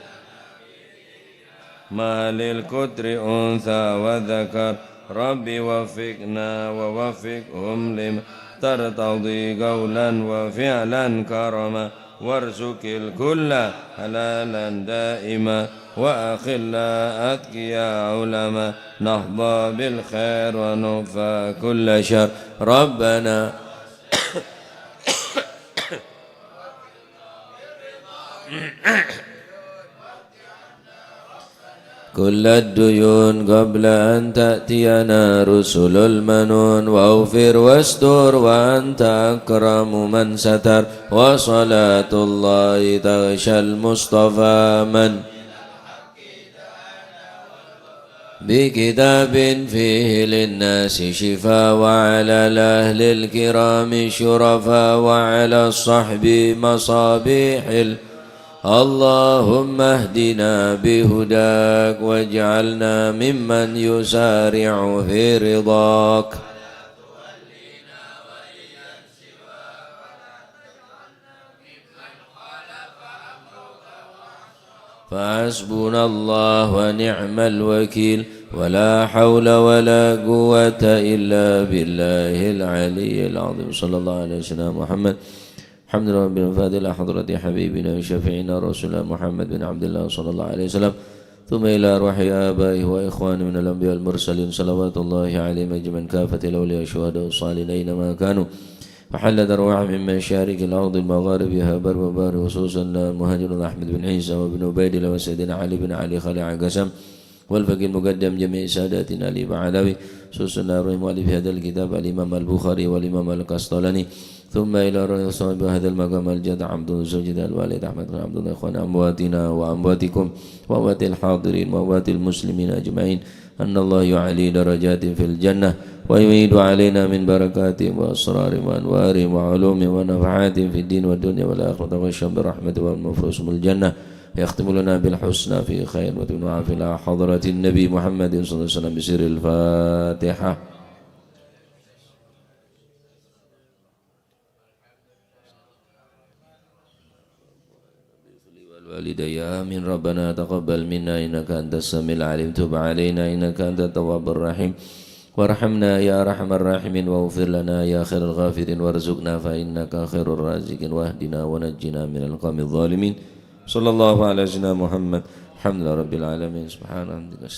ما للقطر أنثى وذكر، رب وفقنا ووفقهم لما ترتضي قولا وفعلا كرما، وارزق الكل حلالا دائما، وأخلاء أتقياء علماء، نحظى بالخير ونكفى كل شر. ربنا كل الديون قبل أن تأتينا رسل المنون، واغفر واستر وأنت أكرم من ستر، وصلاة الله تغشى المصطفى من بكتاب فيه للناس شفاء، وعلى الأهل الكرام الشرفاء، وعلى الصحب مصابيح ال-، اللهم اهدنا بهداك، واجعلنا ممن يسارع في رضاك. فحسبنا الله ونعم الوكيل، ولا حول ولا قوة إلا بالله العلي العظيم. صلى الله على سيدنا محمد. الحمد لله رب العالمين. الفاتحة إلى حضرة حبيبنا وشفيعنا رسول الله محمد بن عبد الله صلى الله عليه وسلم. ثم إلى أرواح آبائه وإخوانه من الأنبياء والمرسلين، صلوات الله عليهم أجمعين، كافة الأولياء والشهداء والصالحين أينما كانوا، وحلت أرواحهم من مشارق الأرض ومغاربها، بر وبحر، خصوصا المهاجرون أحمد بن عيسى وابن عبيد الله وسيدنا علي بن علي خليل قسم، والفقيه المقدم جميع ساداتنا علي بعلوي، خصوصا أرواح مؤلف هذا الكتاب الإمام البخاري والإمام القسطلاني، ثم إلى أرواح صاحب هذا المقام الجد عبد الزوجد الوالد أحمد بن عبد الله، إخوان أمواتنا وأمواتكم، وأموات الحاضرين، وأموات المسلمين أجمعين، أن الله يعلي درجاتهم في الجنة، ويعيد علينا من بركاتهم وأسرارهم وأنوارهم وعلومهم ونفحاتهم في الدين والدنيا والآخرة، ويغشاهم برحمته والمفروس من الجنة، ويختم لنا بالحسنى في خير وتمنع في حضرة النبي محمد صلى الله عليه وسلم بسر الفاتحة. والوالدي آمين. ربنا تقبل منا إنك أنت السميع العليم، تب علينا إنك أنت التواب الرحيم، وارحمنا يا أرحم الراحمين، واغفر لنا يا خير الغافرين، وارزقنا فإنك خير الرازقين، واهدنا ونجنا من القوم الظالمين. صلى الله على سيدنا محمد. الحمد لله رب العالمين. سبحان ربك.